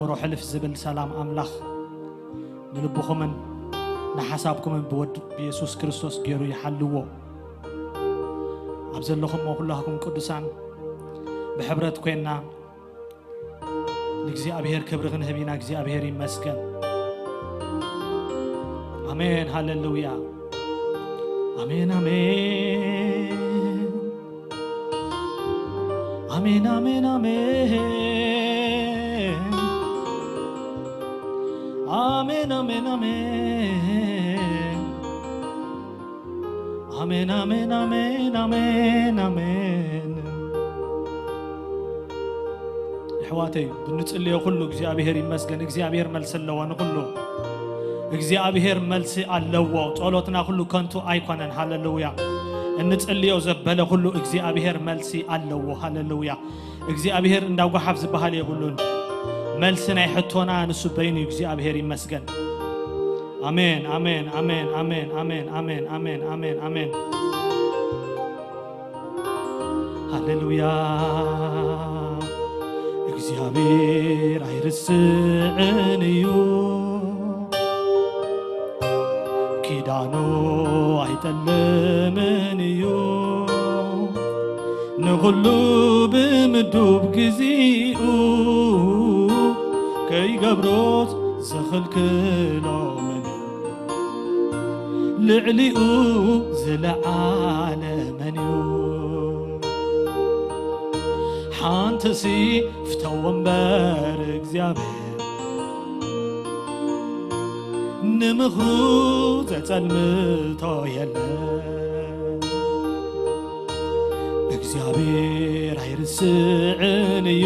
ሮ ሕልፍ ዝብል ሰላም ኣምላኽ ንልብኹምን ንሓሳብኩምን ብወድ ብየሱስ ክርስቶስ ገይሩ ይሓልዎ። ኣብ ዘለኹሞ ኩላኹም ቅዱሳን ብሕብረት ኮይና ንእግዚኣብሔር ክብሪ ክንህብ ኢና። እግዚኣብሔር ይመስገን። ኣሜን፣ ሃሌሉያ። ኣሜን፣ ኣሜን። ኣሜን፣ ኣሜን፣ ኣሜን። ኣሜን፣ ኣሜን፣ ኣሜን። ኣሜን፣ ኣሜን፣ ኣሜን፣ ኣሜን፣ ኣሜን። የሕዋተይ፣ ብንጽልዮ ኩሉ እግዚኣብሔር ይመስገን። እግዚኣብሔር መልሲ ኣለዎ ንኩሉ። እግዚኣብሔር መልሲ ኣለዎ። ጸሎትና ኩሉ ከንቱ ኣይኮነን። ሃሌሉያ። እንጽልዮ ዘበለ ኩሉ እግዚኣብሔር መልሲ ኣለዎ። ሃሌሉያ። እግዚኣብሔር እንዳ ጓሓፍ ዝበሃል የብሉን። መልሲ ናይ ሕቶና ንሱ በይኑ እዩ። እግዚኣብሔር ይመስገን። ኣሜን፣ ኣሜን፣ ኣሜን፣ ኣሜን፣ ኣሜን፣ ኣሜን፣ ኣሜን፣ ኣሜን፣ ኣሜን። ሃሌሉያ። እግዚኣብሔር ኣይርስዕን እዩ፣ ኪዳኑ ኣይጠልምን እዩ። ንኹሉ ብምዱብ ግዚኡ ከይገብሮስ ዝኽልክሎ መን እዩ? ልዕሊኡ ዝለዓለ መን እዩ? ሓንትሲ ፍተዎ እምበር እግዚኣብሔር፣ ንምኽሩ ዘጸልምቶ የለን። እግዚኣብሔር ኣይርስዕን እዩ፣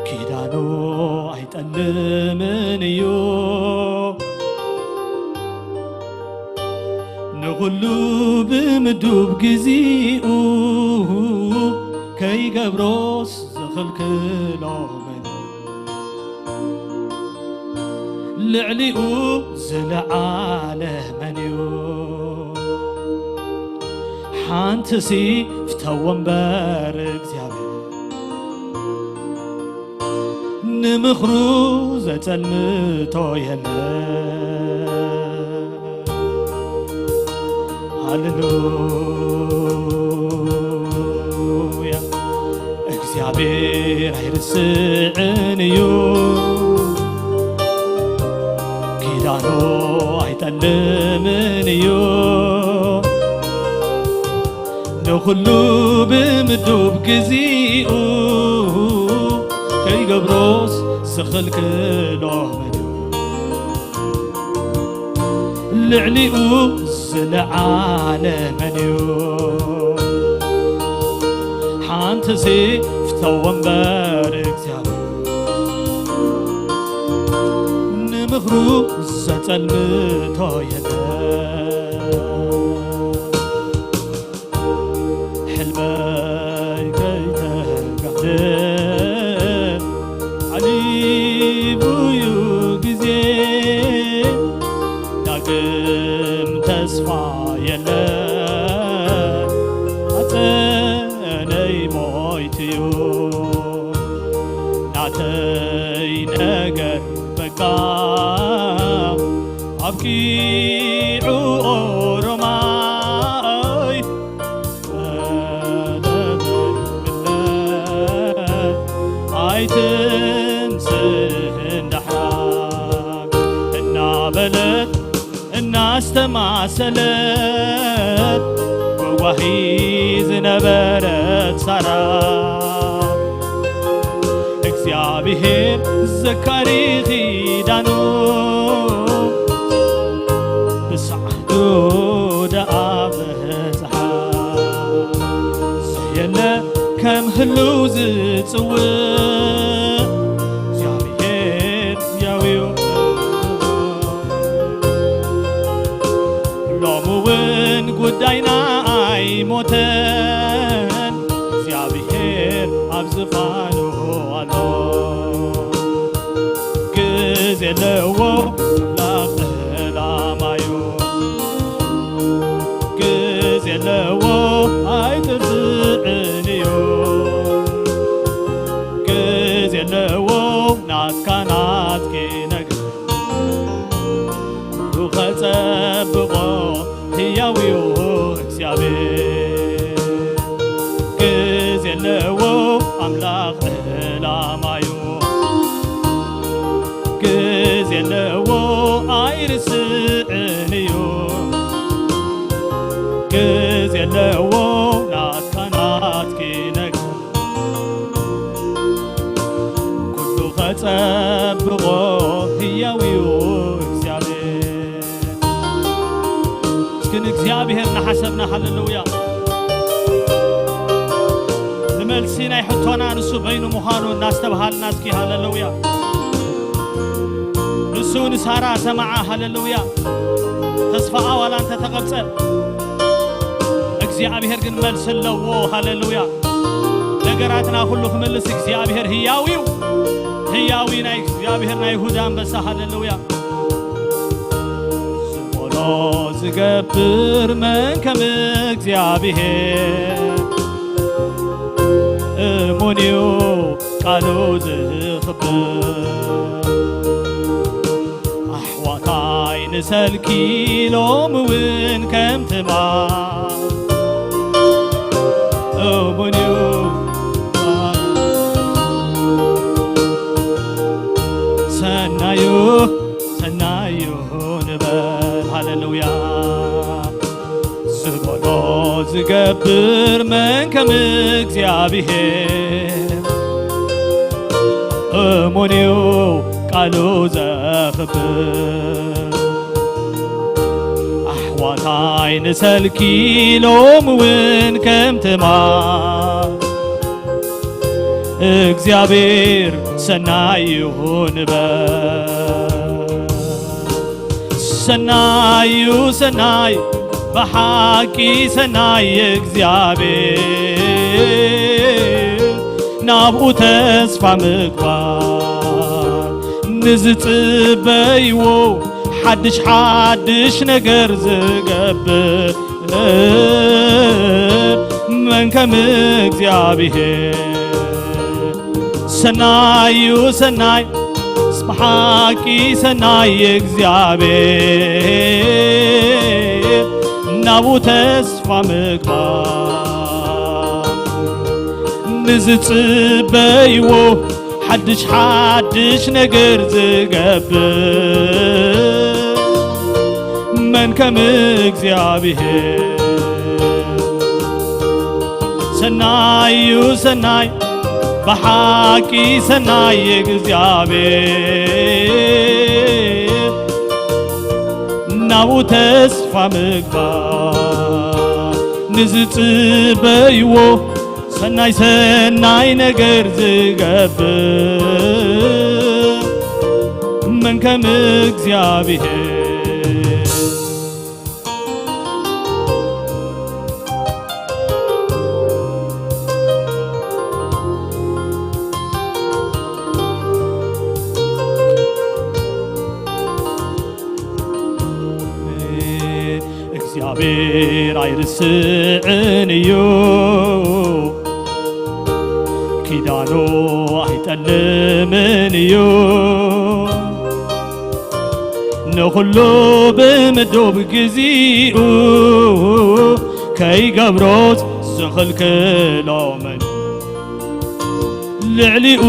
ኪዳኑ ኣይጠልምን እዩ። ንኹሉ ብምዱብ ግዚኡ ከይገብሮስ ዝኽልክሎ መን? ልዕሊኡ ዝለዓለ መን እዩ? ሓንትሲ ፍተዎ እምበር እግዚኣብሔር፣ ንምኽሩ ዘጸልምቶ የለን። ሃሌሉያ። እግዚኣብሔር ኣይርስዕን እዩ፣ ኪዳኑ ኣይጠልምን እዩ። ንኹሉ ብምዱብ ግዚኡ ከይገብሮስ ዝኽልክሎ መን እዩ? ልዕሊኡ ዝለዓለ መን እዩ? ሓንትሲ ፍተዎ እምበር እግዚኣብሔር፣ ንምኽሩ ዘጸልምቶ የለን። ሕልመይ ከይተጋህደ ዓሊቡ'ዩ ግዜ፣ ዳግም ተስፋ የለን፣ ሓዘነይ ሞይቱ'ዩ፣ ናተይ ነገር በቃ ኣብቂዑ ኦሮማይ። ኣይትንስህን ዳሕራ እናበለት እናስተማሰለት በዋሂ ዝነበረት ሳራ፣ እግዚኣብሔር ዘካሪ ኪዳኑ ብሰዓቱ ደኣ በጽሓ። ዘየለ ከም ህልው ዝጽውዕ እግዚኣብሔር ያውዩ። ሎሚ እውን ጉዳይና ኣይሞተን፣ እግዚኣብሔር ኣብ ዝፋኑ ኣሎ። ግዜ ኣለዎ ላቕ ዕላማዩ፣ ግዜ ኣለዎ ኣይጥፍእን እዩ። ኣምላኽ ዕላማዩ ግዜ ኣለዎ ኣይርስዕን እዩ። ግዜ ኣለዎ ናትካ ናትኪ ነገር ኩሉ ኸጸብቖ ህያው እዩ እግዚኣብሔር። እስኪ ንእግዚኣብሔር እናሓሰብና ሃለሉያ፣ ንመልሲ ናይ ሕቶና ንሱ በይኑ ምዃኑ እናስተብሃልና እስኪ ሃለሉያ። ንሱ ንሳራ ሰማዓ ሃለሉያ። ተስፋኣ ዋላ እንተተቐብጸ እግዚኣብሔር ግን መልሲ ኣለዎ። ሃለሉያ። ነገራትና ኩሉ ክምልስ እግዚኣብሔር ህያው እዩ። ህያዊ ናይ እግዚኣብሔር ናይ ይሁዳ ኣንበሳ ሃለሉያ። ዝሞሎ ዝገብር መን ከም እግዚኣብሔር እሙን እዩ ቃሉ ዝኽብር። ኣሕዋታይ ንሰልኪ ሎም እውን ከም ትማል እሙን እዩ። ሰናዩ ሰናዩ ንበል ሃለሉያ። ዝበሎ ዝገብር መን ከም እግዚኣብሔር እሙን እዩ ቃሉ ዘኽብር። ኣሕዋታይ ንሰልኪ ሎም እውን ከም ትማል እግዚኣብሔር ሰናይ ይሁን በል። ሰናዩ ሰናይ ብሓቂ ሰናይ እግዚኣብሔር ናብኡ ተስፋ ምግባር ንዝጽበይዎ ሓድሽ ሓድሽ ነገር ዝገብር መን ከም እግዚኣብሔር ሰናዩ ሰናይ ብሓቂ ሰናይ እግዚኣብሔር ናብኡ ተስፋ ምግባር ንዝጽበይዎ ሓድሽ ሓድሽ ነገር ዝገብር መን ከም እግዚኣብሔር ሰናዩ ሰናይ ብሓቂ ሰናይ እግዚኣብሔር ናብኡ ተስፋ ምግባር ንዝጽበይዎ ሰናይ ሰናይ ነገር ዝገብር መን ከም እግዚኣብሔር እግዚኣብሔር ኣይርስዕን እዩ ኪዳኑ ኣይጠልምን እዩ ንኹሉ ብምዱብ ግዚኡ ከይገብሮስ ዝኽልክሎምን ልዕሊኡ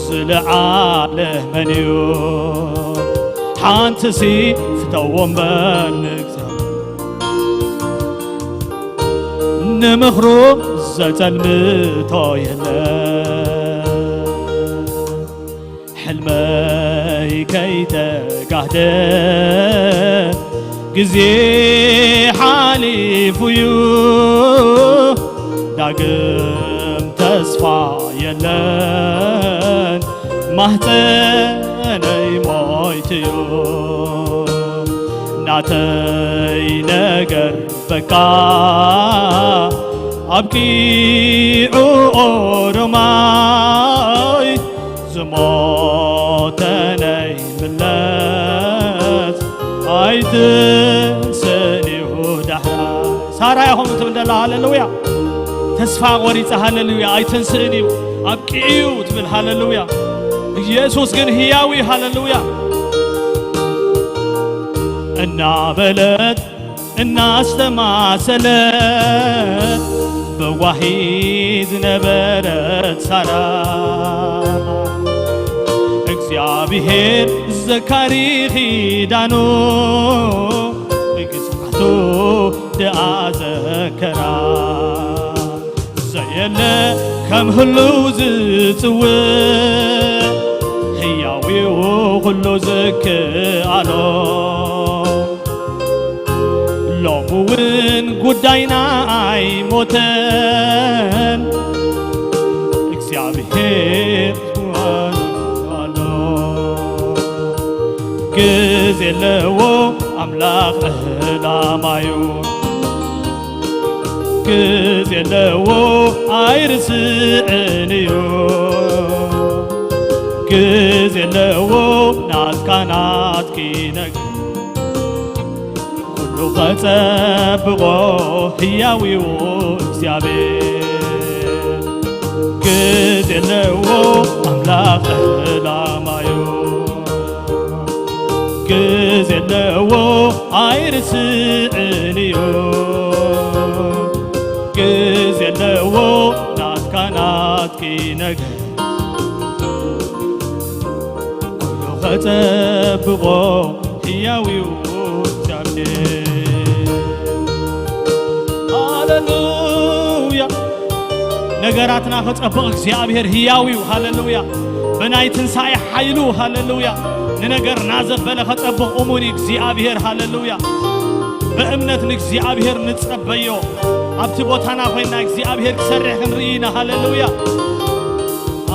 ዝለዓለ መን እዩ ሓንትሲ ፍተዎም በል ንእግዚኣብሔር ንምኽሩ ዘጸልምቶ የለ ሕልመይ ከይተጋህደ ግዜ ሓሊፉ እዩ ዳግም ተስፋ የለን ማህፀነይ ሞይትዩ ናተይ ነገር በቃ ኣብቂዑ ኦሮማይ ዝሞተነይ ምለስ ኣይትንስእን እዩ ዳሕራይ ሳራ ኢኹም ትብል ደላ ሃለሉያ ተስፋ ቆሪፀ ሃለሉያ ኣይትንስእን እዩ ኣብቂዑ እዩ ትብል ሃለሉያ ኢየሱስ ግን ህያው እዩ ሃለሉያ እናበለት እናስተማሰለት በዋሂ ዝነበረት ሳራ እግዚኣብሔር ዘካሪ ኺዳኑ ብግዝኣቱ ደኣ ዘከራ ዘየለ ከም ህልው ዝጽውዕ ህያዊው ኩሉ ዝክኣሎ ሎሚ እውን ጉዳይና ኣይሞተን እግዚኣብሔር ኣሎ ግዜ ኣለዎ ኣምላኽ ዕላማዩ ግዜ ኣለዎ ኣይርስዕን እዩ ግዜ ኣለዎ ናትካ ናትኪ ነገር ኩሉ ኸጸብቖ ህያዊው እግዚኣብሔር ግዜ ኣለዎ ኣምላኽ ዕላማዩ ግዜ ኣለዎ ኣይርስዕን እዩ ግዜ ኣለዎ ናትካ ናትኪ ነገር ኩሉ ኸጸብቖ ህያዊው እግዚኣብሔር ሃሌሉያ ነገራትና ኸጸብቕ እግዚኣብሔር ህያዊው ሃሌሉያ ብናይ ትንሳኤ ሓይሉ ሃሌሉያ ንነገር ናዘበለ ኸጸብቕ እሙን እግዚኣብሔር ሃሌሉያ ብእምነት ንእግዚኣብሔር ንጸበዮ ኣብቲ ቦታና ኮይና እግዚኣብሔር ክሰርሕ ክንርኢ ኢና ሃሌሉያ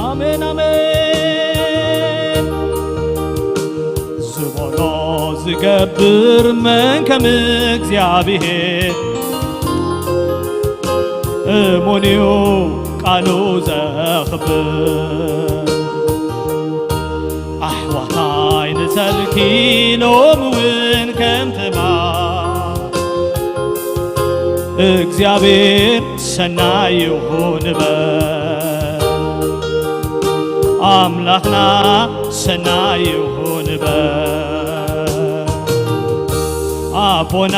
ኣሜን ኣሜን ዝበሎ ዝገብር መን ከም እግዚኣብሔር እሙን እዩ ቃሉ ዘኽብር ኣሕዋታይ ንሰልኪ ሎሚ እውን ከም ትማ እግዚኣብሔር ሰናይ ይኹን በል ኣምላኽና ሰናይ ይኹን በል ኣቦና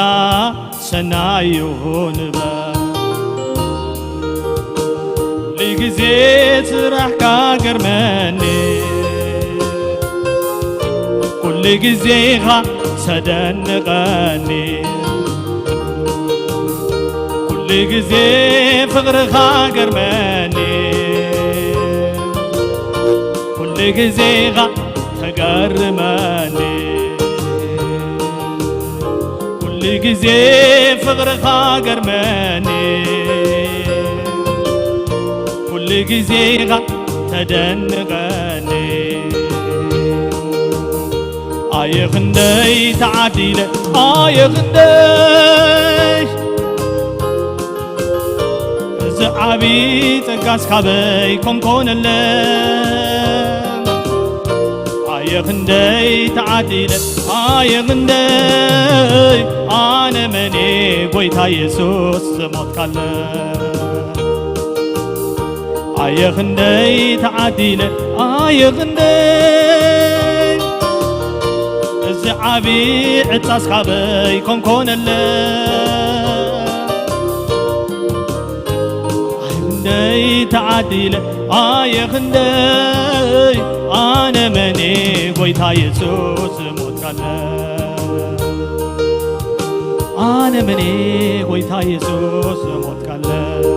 ሰናይ ይኹን በል ኩሉ ግዜ ስራሕካ ገርመኒ ኩሉ ግዜ ኢኻ ሰደንቐኒ ኩሉ ግዜ ፍቕርኻ ገርመኒ ኩሉ ግዜ ኢኻ ተገርመኒ ኩሉ ግዜ ፍቕርኻ ገርመኒ ኩሉ ግዜ ኢኻ ተደንቐኒ ኣየ ክንደይ ተዓዲለ ኣየ ክንደይ እዚ ዓቢ ጸጋስ ካበይ ኮንኮነለ ኣየ ክንደይ ተዓዲለ ኣየ ክንደይ ኣነ መኔ ጎይታ የሱስ ዝሞትካለ ኣየ ክንደይ ተዓዲለ ኣየ ክንደይ እዚ ዓቢ ዕጻስ ካበይ ኮንኮነለ ኣየ ክንደይ ተዓዲለ ኣየ ክንደይ ኣነ መኔ ጎይታ የሱስ ዝሞትካለ ኣነ መኔ ጎይታ የሱስ ዝሞትካለ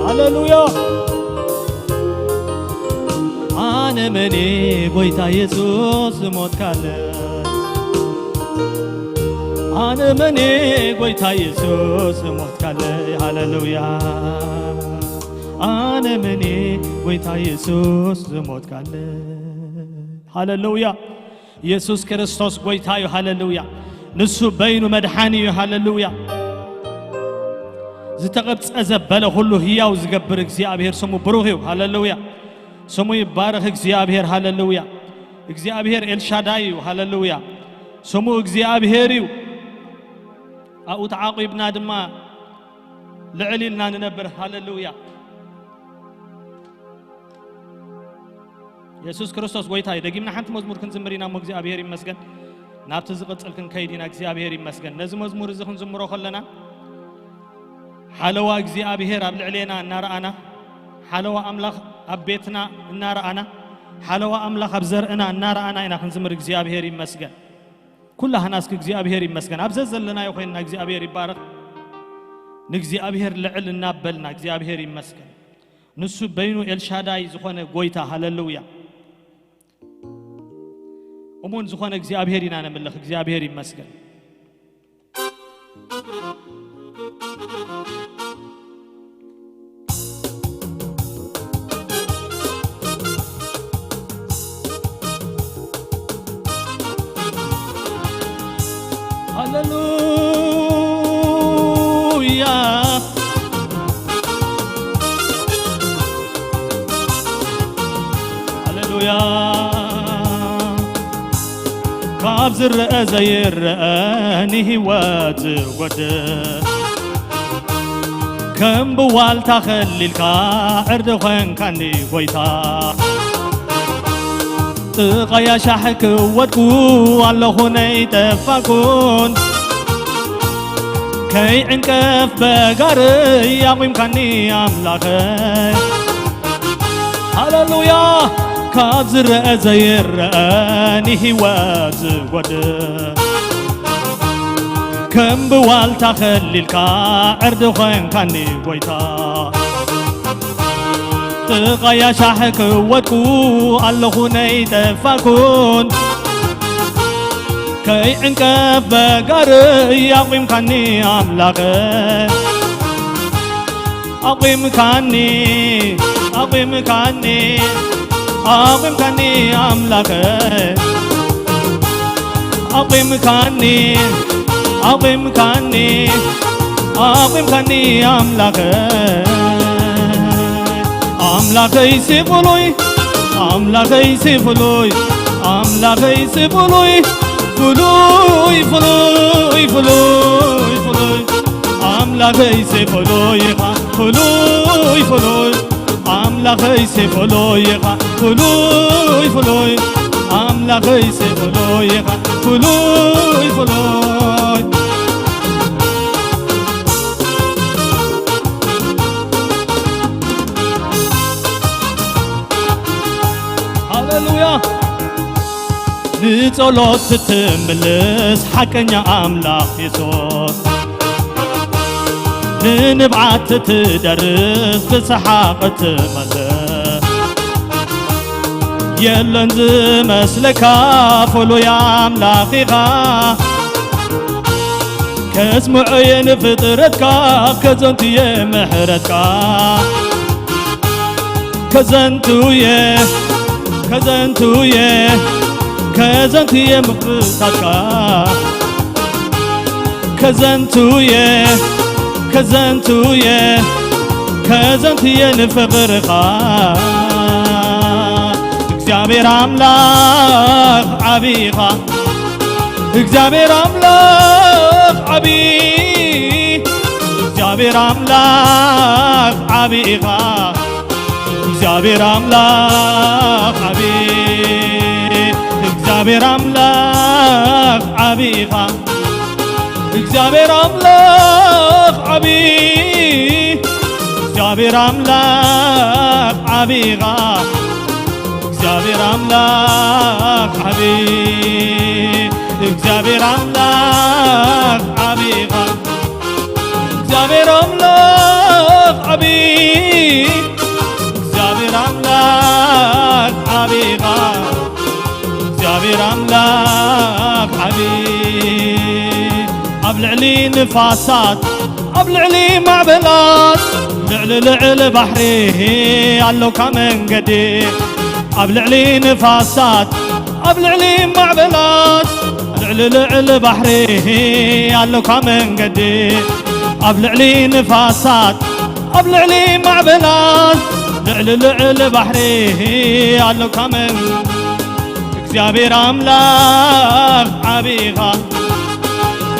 ሃሌሉያ ኣነ መኔ ጎይታ የሱስ ዝሞትካለ ኣነ መኔ ጎይታ የሱስ ዝሞትካለ ሃሌሉያ ኣነ መኔ ጎይታ የሱስ ዝሞትካለ ሃሌሉያ የሱስ ክርስቶስ ጎይታ እዩ ሃሌሉያ ንሱ በይኑ መድሓኒ እዩ ሃሌሉያ ዝተቐብፀ ዘበለ ኩሉ ህያው ዝገብር እግዚኣብሔር ስሙ ብሩኽ እዩ ሃሌሉያ ስሙ ይባረኽ እግዚኣብሔር ሃሌሉያ እግዚኣብሔር ኤልሻዳይ እዩ ሃሌሉያ ስሙ እግዚኣብሔር እዩ ኣብኡ ተዓቂብና ድማ ልዕል ኢልና ንነብር ሃሌሉያ የሱስ ክርስቶስ ጎይታ እዩ። ደጊምና ሓንቲ መዝሙር ክንዝምር ኢና እሞ እግዚኣብሔር ይመስገን። ናብቲ ዝቕጽል ክንከይድ ኢና። እግዚኣብሔር ይመስገን። ነዚ መዝሙር እዚ ክንዝምሮ ከለና ሓለዋ እግዚኣብሔር ኣብ ልዕሌና እናረኣና፣ ሓለዋ ኣምላኽ ኣብ ቤትና እናረኣና፣ ሓለዋ ኣምላኽ ኣብ ዘርእና እናረኣና ኢና ክንዝምር። እግዚኣብሔር ይመስገን። ኩላህና እስኪ እግዚኣብሔር ይመስገን። ኣብ ዘዘለናዮ ኮይንና እግዚኣብሔር ይባረኽ። ንእግዚኣብሔር ልዕል እናበልና እግዚኣብሔር ይመስገን። ንሱ በይኑ ኤልሻዳይ ዝኾነ ጎይታ፣ ሃሌሉያ። እሙን ዝኾነ እግዚኣብሔር ኢና ነምልኽ። እግዚኣብሔር ይመስገን። ሃሌሉያ። ሃሌሉያ። ካብ ዝረአ ዘይረአ ንህይወት ዝጎድእ፣ ከም ብዋልታ ከሊልካ ዕርዲ ኾንካኒ ጎይታ። ጥቓይ ኣሻሕ ክወድቁ ኣለኹ ነይጠፋኩን፣ ከይዕንቀፍ በጋርይ ኣቑምካኒ ኣምላኸይ። ሃሌሉያ። ካብ ዝረአ ዘይረአ ንህይወት ዝጎድእ፣ ከም ብዋልታ ከሊልካ ዕርዲ ኾንካኒ ጎይታ። ጥቓይ ኣሻሕ ክወድቁ ኣለኹ ነይጠፋኩን፣ ከይዕንቀፍ በጋርይ ኣቑምካኒ ኣምላኸ። ኣቑምካኒ፣ ኣቑምካኒ፣ ኣቑምካኒ ኣምላኸ። ኣቑምካኒ፣ ኣቑምካኒ፣ ኣቑምካኒ ኣምላኸ። ኣምላኸይ ሲ ፍሉይ፣ ኣምላኸይ ሲ ፍሉይ፣ ኣምላኸይ ሲ ፍሉይ፣ ፍሉይ፣ ፍሉይ፣ ፍሉይ፣ ፍሉይ። ኣምላኸይ ሲ ፍሉይ ኢኻ፣ ፍሉይ፣ ፍሉይ። ኣምላኸይ ሲ ፍሉይ ኢኻ፣ ፍሉይ፣ ፍሉይ። ኣምላኸይ ሲ ፍሉይ ኢኻ፣ ፍሉይ፣ ፍሉይ። ሃሌሉያ። ንጸሎት ትምልስ ሓቀኛ ኣምላኽ የሱስ፣ ንንብዓት ትደርስ ብሰሓቕ ትመልእ፣ የለን ዝመስለካ ፍሉይ ኣምላኽ ኢኻ። ከስምዖ እየ ንፍጥረትካ፣ ከዘንቱ እየ ምሕረትካ። ከዘንቱ እየ፣ ከዘንቱ እየ፣ ከዘንቱ እየ ምሕረትካ። ከዘንቱ እየ፣ ከዘንቱ እየ፣ ከዘንቱ እየ ንፍቕርኻ። እግዚኣብሔር ኣምላኽ ዓቢ ኢኻ። እግዚኣብሔር ኣምላኽ ዓቢ፣ እግዚኣብሔር ኣምላኽ ዓቢ ኢኻ። እግዚኣብሔር ኣምላኽ ዓቢ፣ እግዚኣብሔር ኣምላኽ ዓቢ ኢኻ። እግዚኣብሔር ኣምላኽ ዓቢ፣ እግዚኣብሔር ኣምላኽ ዓቢ ኢኻ። እግዚኣብሔር ኣምላኽ ዓቢ፣ እግዚኣብሔር ኣምላኽ ዓቢ ኢኻ። እግዚኣብሔር ኣምላኽ ዓቢ፣ እግዚኣብሔር ኣምላኽ ዓቢ ኢኻ። እግዚኣብሔር ኣምላኽ ዓቢ፣ ኣብ ልዕሊ ንፋሳት፣ ኣብ ልዕሊ ማዕበላት፣ ልዕሊ ልዕሊ ባሕሪ ኣሎካ መንገዲ። ኣብ ልዕሊ ንፋሳት፣ ኣብ ልዕሊ ማዕበላት፣ ልዕሊ ልዕሊ ባሕሪ ኣሎካ መንገዲ። ኣብ ልዕሊ ንፋሳት፣ ኣብ ልዕሊ ማዕበላት፣ ልዕሊ ልዕሊ ባሕሪ ኣሎካ መንገዲ። እግዚኣብሔር ኣምላኽ ዓቢ ኢኻ።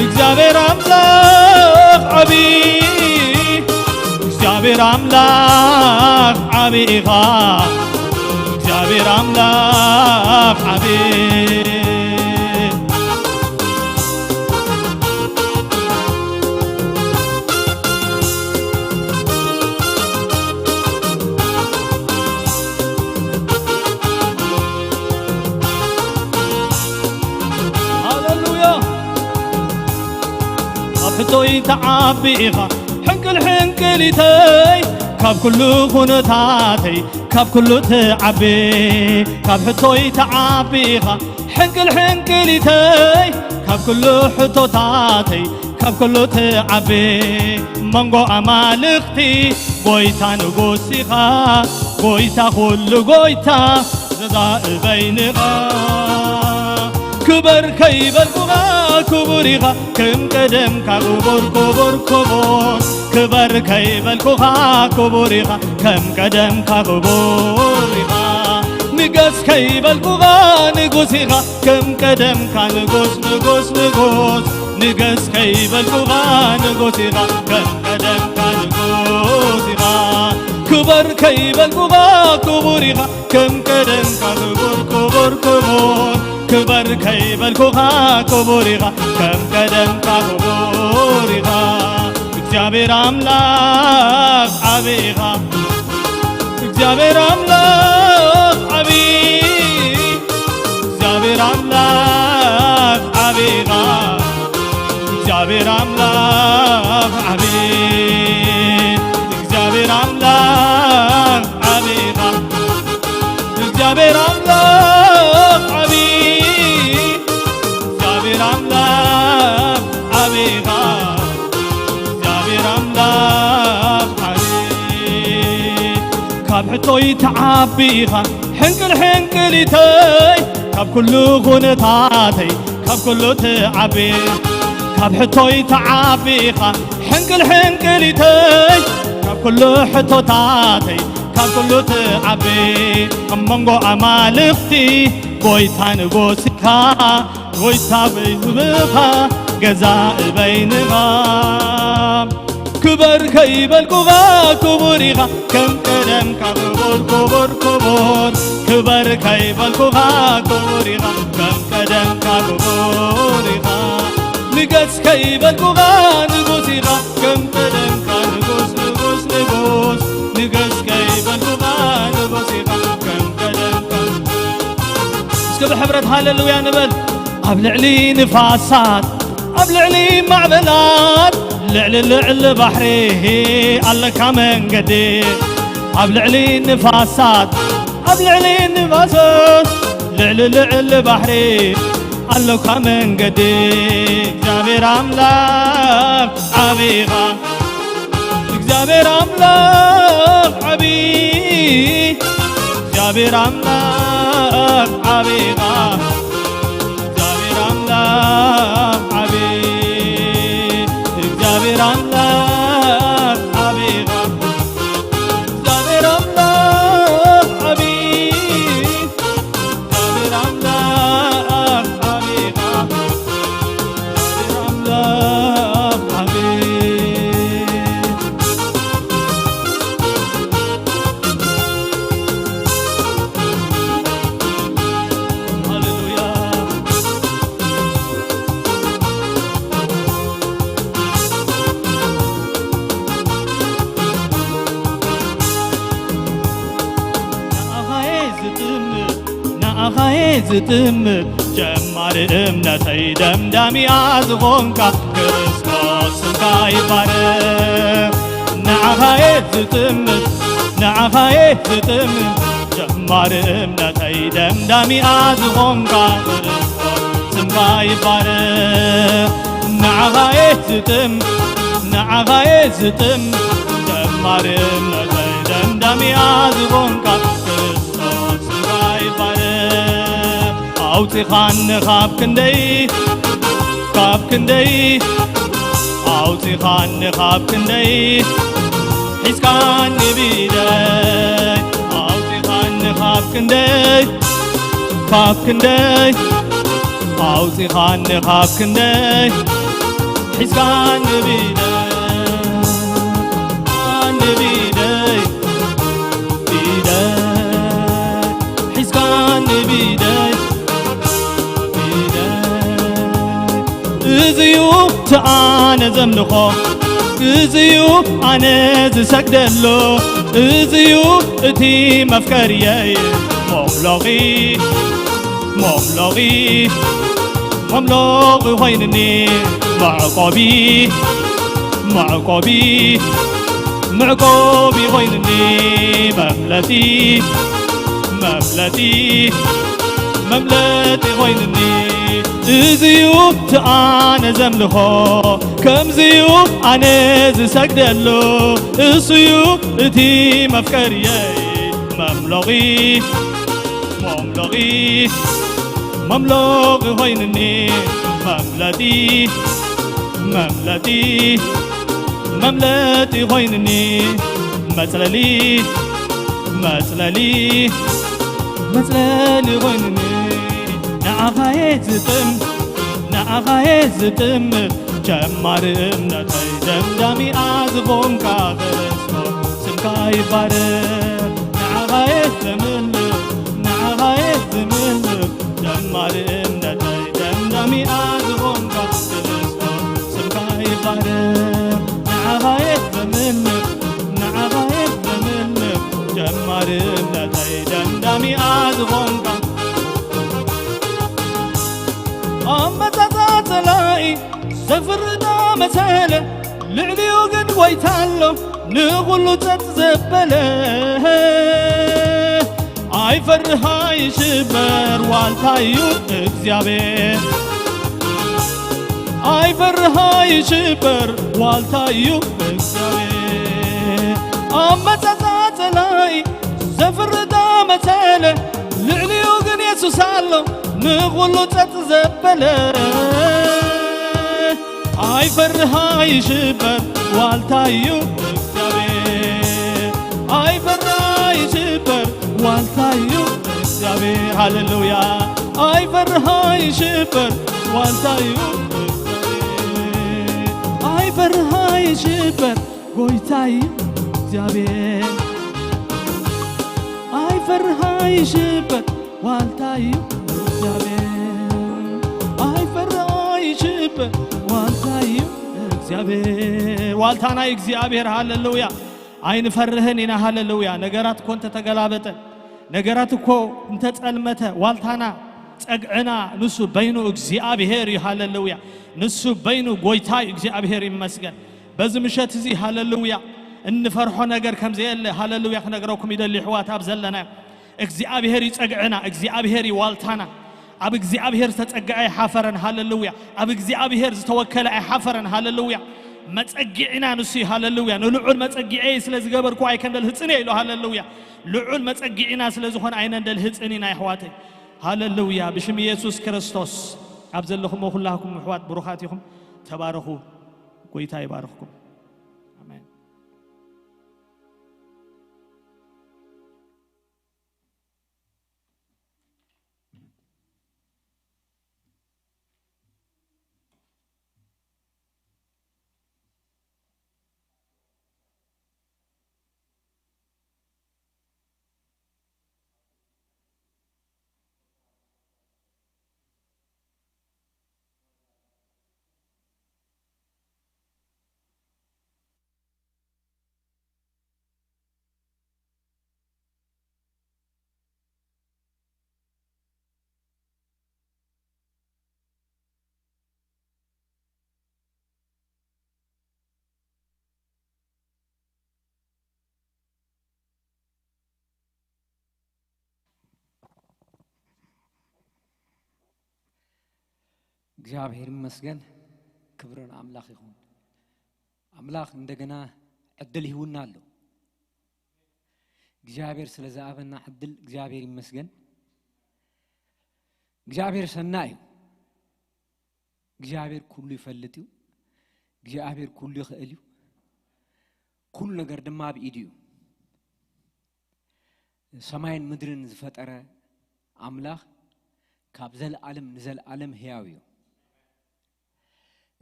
እግዚኣብሔር ኣምላኽ ዓቢ፣ እግዚኣብሔር ኣምላኽ ዓቢ ኢኻ። እግዚኣብሔር ኣምላኽ ዓቢ። ሕቶይ ትዓቢ ኢኻ ሕንቅል ሕንቅሊተይ፣ ካብ ኩሉ ኩነታተይ ካብ ኩሉ ትዓቢ። ካብ ሕቶይ ትዓቢ ኢኻ ሕንቅል ሕንቅሊተይ፣ ካብ ኩሉ ሕቶታተይ ካብ ኩሉ ትዓቢ። መንጎ ኣማልኽቲ ጎይታ ንጉስ ኢኻ፣ ጎይታ ኩሉ ጎይታ ዘዛእበይንኻ። ክበር ከይበልኩኻ ክቡር ኢኻ፣ ከም ቀደምካ ክቡር ክቡር ክቡር። ክበር ከይበልኩኻ ክቡር ኢኻ፣ ከም ቀደምካ ክቡር ኢኻ። ንገስ ከይበልኩኻ ንጉስ ኢኻ፣ ከም ቀደምካ ንጉስ ንጉስ ንጉስ። ንገስ ከይበልኩኻ ንጉስ ኢኻ፣ ከም ቀደምካ ንጉስ ኢኻ። ክበር ከይበልኩኻ ክቡር ኢኻ፣ ከም ቀደምካ ክቡር ክቡር ክቡር። ክበር ከይበልኩኻ ክቡር ኢኻ፣ ከም ቀደምካ ክቡር ኢኻ። እግዚኣብሔር ኣምላኽ ዓቢ ኢኻ፣ እግዚኣብሔር ኣምላኽ ዓቢ፣ እግዚኣብሔር ኣምላኽ ዓቢ ኢኻ፣ እግዚኣብሔር ኣምላኽ ዓቢ፣ እግዚኣብሔር ኣምላኽ ዓቢ ኢኻ። እግዚኣብሔር ኣምላኽ ዓቢ፣ እግዚኣብሔር ኣምላኽ ዓቢ ኢኻ፣ እግዚኣብሔር ኣምላኽ ዓቢ። ካብ ሕቶይ ትዓቢ ኢኻ ሕንቅል ሕንቅሊተይ፣ ካብ ኩሉ ኩነታተይ ካብ ኩሉ ትዓቢ። ካብ ሕቶይ ትዓቢ ኢኻ ሕንቅል ሕንቅሊተይ፣ ካብ ኩሉ ሕቶታተይ ካብ ኩሉ ትዓቢ። ኣብ መንጎ ኣማልኽቲ ጎይታ ንጉስ ኢኻ፣ ጎይታ በይንኻ፣ ገዛኢ በይንኻ። ክበር ከይበልኩኻ ክቡር ኢኻ፣ ከም ቀደምካ ክቡር ክቡር ክቡር። ክበር ከይበልኩኻ ክቡር ኢኻ፣ ከም ቀደምካ ክቡር ኢኻ። ንገስ ከይበልኩኻ ንጉስ ኢኻ፣ ከም ቀደምካ ንጉስ ንጉስ ንጉስ። ንገስ ከይበልኩኻ ንጉስ ኢኻ፣ ከም ቀደምካ። እስከ ብሕብረት ሃሌሉያ ንበል። ኣብ ልዕሊ ንፋሳት ኣብ ልዕሊ ማዕበላት ልዕሊ ልዕሊ ባሕሪ ኣለካ መንገዲ። ኣብ ልዕሊ ንፋሳት ኣብ ልዕሊ ንፋሳት ልዕሊ ልዕሊ ባሕሪ ኣለካ መንገዲ። እግዚኣብሔር ኣምላኽ ዓቢ ኢኻ፣ እግዚኣብሔር ኣምላኽ ዓቢ፣ እግዚኣብሔር ኣምላኽ ዓቢ ኢኻ፣ እግዚኣብሔር ኣምላኽ ዓቢ፣ እግዚኣብሔር ኣምላኽ ዓቢ ኢኻ፣ እግዚኣብሔር ኣምላኽ ዓቢ፣ እግዚኣብሔር ኣምላኽ ዓቢ ኢኻ፣ እግዚኣብሔር ኣምላኽ ዓቢ። ሃሌሉያ። ንኣኻየ ዝጥምት፣ ንኣኻየ ዝጥምት፣ ጀማሪ እምነተይ ደምዳሚኣ ዝኾንካ ክርስቶስ ስምካ ይባረኽ። ንኣኻየ ዝጥምት፣ ንኣኻየ ዝጥምት፣ ጀማሪ እምነተይ ደምዳሚኣ ዝኾንካ ክርስቶስ ስምካ ይባረኽ። ንዓኻየ ዝጥም፣ ንዓኻየ ዝጥም፣ ጀማሪ እምነተይ ደምዳሚኣ ዝኾንካ ክርስቶስ ስምካ ይባረኽ። ኣውፂኻኒ ካብ ክንደይ፣ ካብ ክንደይ፣ ኣውፂኻኒ ካብ ክንደይ፣ ሒዝካኒ ብኢደይ፣ ኣውፂኻኒ ካብ ክንደይ፣ ካብ ክንደይ፣ ኣውፂኻኒ ካብ ክንደይ፣ ሒዝካኒ ብኢደይ፣ ሒዝካኒ ብኢደይ፣ ብኢደይ፣ ሒዝካኒ ብኢደይ፣ ብኢደይ። እዚዩ እቲ ኣነ ዘምልኾ፣ እዚዩ ኣነ ዝሰግደሉ፣ እዚዩ እቲ መፍቀርየይ። መምሎቒ፣ መምሎቒ፣ መምሎቒ ኮይንኒ፣ መዕቆቢ መዕቆቢ መዕቆቢ ኮይንኒ መፍለጢ መፍለጢ መምለጢ ኮይንኒ እዚዩ እቲ ኣነ ዘምልኾ ከምዚዩ ኣነ ዝሰግደሉ እሱዩ እቲ መፍቀርየይ መምሎቒ መምሎቒ መምሎቒ ኮይንኒ መምለጢ መምለጢ መምለጢ ኮይንኒ መፅለሊ መፅለሊ መፅለሊ ኮይንኒ ንዓኻየ ዝጥም ንዓኻየ ዝጥም ጀማሪ እምነተይ ደምዳሚኣ ዝኾንካ ክርስቶስ ስምካ ይባረክ ንዓኻየ ዘምልኽ ንዓኻየ ዝምልኽ ጀማሪ እምነተይ ደምዳሚኣ ዝኾንካ ክርስቶስ ስምካ ይባረክ ንዓኻየ ዘምልኽ ንዓኻየ ዘምልኽ ጀማሪ እምነተይ ደምዳሚኣ ዝኾንካ ኣመጻጻ ጸላኢ ዘፍርዳ መሰለ ልዕሊኡ ግን ጎይታ ኣሎ ንኹሉ ጸጥ ዘበለ ኣይፈርህ ኣይሽበር ዋልታዩ እግዚኣብሔር ኣይፈርህ ኣይሽበር ዋልታዩ እግዚኣብሔር ኣመጻጻ ጸላኢ ዘፍርዳ መሰለ ልዕሊኡ ግን የሱስ ኣሎ ንኹሉ ጸጥ ዘበለ ኣይፈርህ ኣይሽበር ዋልታዩ እግዚኣብሔር ኣይፈርህ ኣይሽበር ዋልታዩ እግዚኣብሔር ሃሌሉያ ኣይፈርህ ኣይሽበር ዋልታዩ ኣይፈርህ ኣይሽበር ጎይታዩ እግዚኣብሔር ኣይፈርህ ኣይሽበር ዋልታዩ እግዚኣብሔር ኣይፈርህ ኣይሽበር ዋልታዩ እግዚኣብሔር ዋልታና እግዚኣብሔር ሃሌሉያ ኣይንፈርህን ኢና ሃሌሉያ ነገራት እኮ እንተተገላበጠ ነገራት እኮ እንተጸልመተ ዋልታና ጸግዕና ንሱ በይኑ እግዚኣብሔር እዩ ሃሌሉያ ንሱ በይኑ ጎይታ እዩ እግዚኣብሔር ይመስገን በዚ ምሸት እዚ ሃሌሉያ እንፈርሖ ነገር ከም ዘየለ ሃሌሉያ ክነግረኩም ይደሊ ኣሕዋት ኣብ ዘለናዮ እግዚኣብሔር እዩ ጸግዕና እግዚኣብሔር እዩ ዋልታና ኣብ እግዚኣብሔር ዝተጸግዐ ኣይሓፈረን ሃሌሉያ ኣብ እግዚኣብሔር ዝተወከለ ኣይሓፈረን ሃሌሉያ መጸጊዕና ንሱ እዩ ሃሌሉያ ንልዑል መጸጊዐይ ስለ ዝገበርኩ ኣይከንደል ህጽን እየ ኢሉ ሃሌሉያ ልዑል መጸጊዕና ስለ ዝኾነ ኣይነንደል ህጽን ኢና ኣሕዋተይ ሃሌሉያ ብሽም ኢየሱስ ክርስቶስ ኣብ ዘለኹሞ ኩላኩም ኣሕዋት ብሩኻት ኢኹም ተባረኹ ጎይታ ይባርኽኩም ኣሜን እግዚኣብሔር ይመስገን ክብርን ኣምላኽ ይኹን ኣምላኽ እንደገና ዕድል ይህውና ኣሎ እግዚኣብሔር ስለ ዝኣበና ዕድል እግዚኣብሔር ይመስገን እግዚኣብሔር ሰና እዩ እግዚኣብሔር ኩሉ ይፈልጥ እዩ እግዚኣብሔር ኩሉ ይኽእል እዩ ኩሉ ነገር ድማ ኣብ ኢዱ እዩ ሰማይን ምድርን ዝፈጠረ ኣምላኽ ካብ ዘለኣለም ንዘለኣለም ህያው እዩ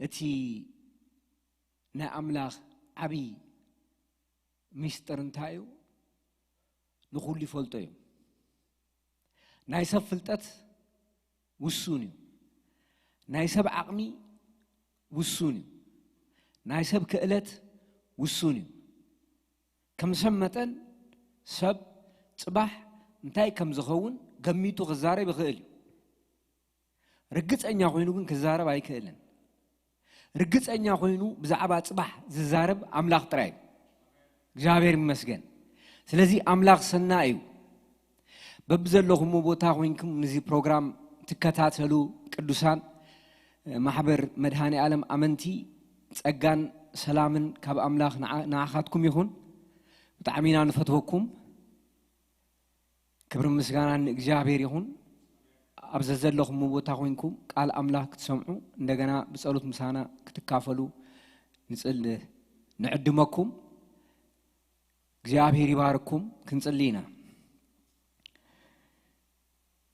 እቲ ናይ ኣምላኽ ዓብዪ ሚስጥር እንታይ እዩ ንኹሉ ይፈልጦ እዩ ናይ ሰብ ፍልጠት ውሱን እዩ ናይ ሰብ ዓቕሚ ውሱን እዩ ናይ ሰብ ክእለት ውሱን እዩ ከም ሰብ መጠን ሰብ ፅባሕ እንታይ ከም ዝኸውን ገሚቱ ክዛረብ ይኽእል እዩ ርግፀኛ ኮይኑ ግን ክዛረብ ኣይክእልን ርግጸኛ ኮይኑ ብዛዕባ ጽባሕ ዝዛረብ ኣምላኽ ጥራይ እዩ። እግዚኣብሔር ይመስገን። ስለዚ ኣምላኽ ሰናይ እዩ። በብዘለኹምዎ ቦታ ኮይንኩም ንዚ ፕሮግራም ትከታተሉ ቅዱሳን ማሕበር መድሃኔ ዓለም ኣመንቲ ጸጋን ሰላምን ካብ ኣምላኽ ንዓ- ንዓኻትኩም ይኹን። ብጣዕሚ ኢና ንፈትወኩም። ክብርን ምስጋናን ንእግዚኣብሔር ይኹን። ኣብ ዘዘለኹም ቦታ ኮይንኩም ቃል ኣምላኽ ክትሰምዑ እንደገና ብጸሎት ምሳና ክትካፈሉ ንጽል ንዕድመኩም። እግዚኣብሔር ይባርኩም። ክንጽሊ ኢና።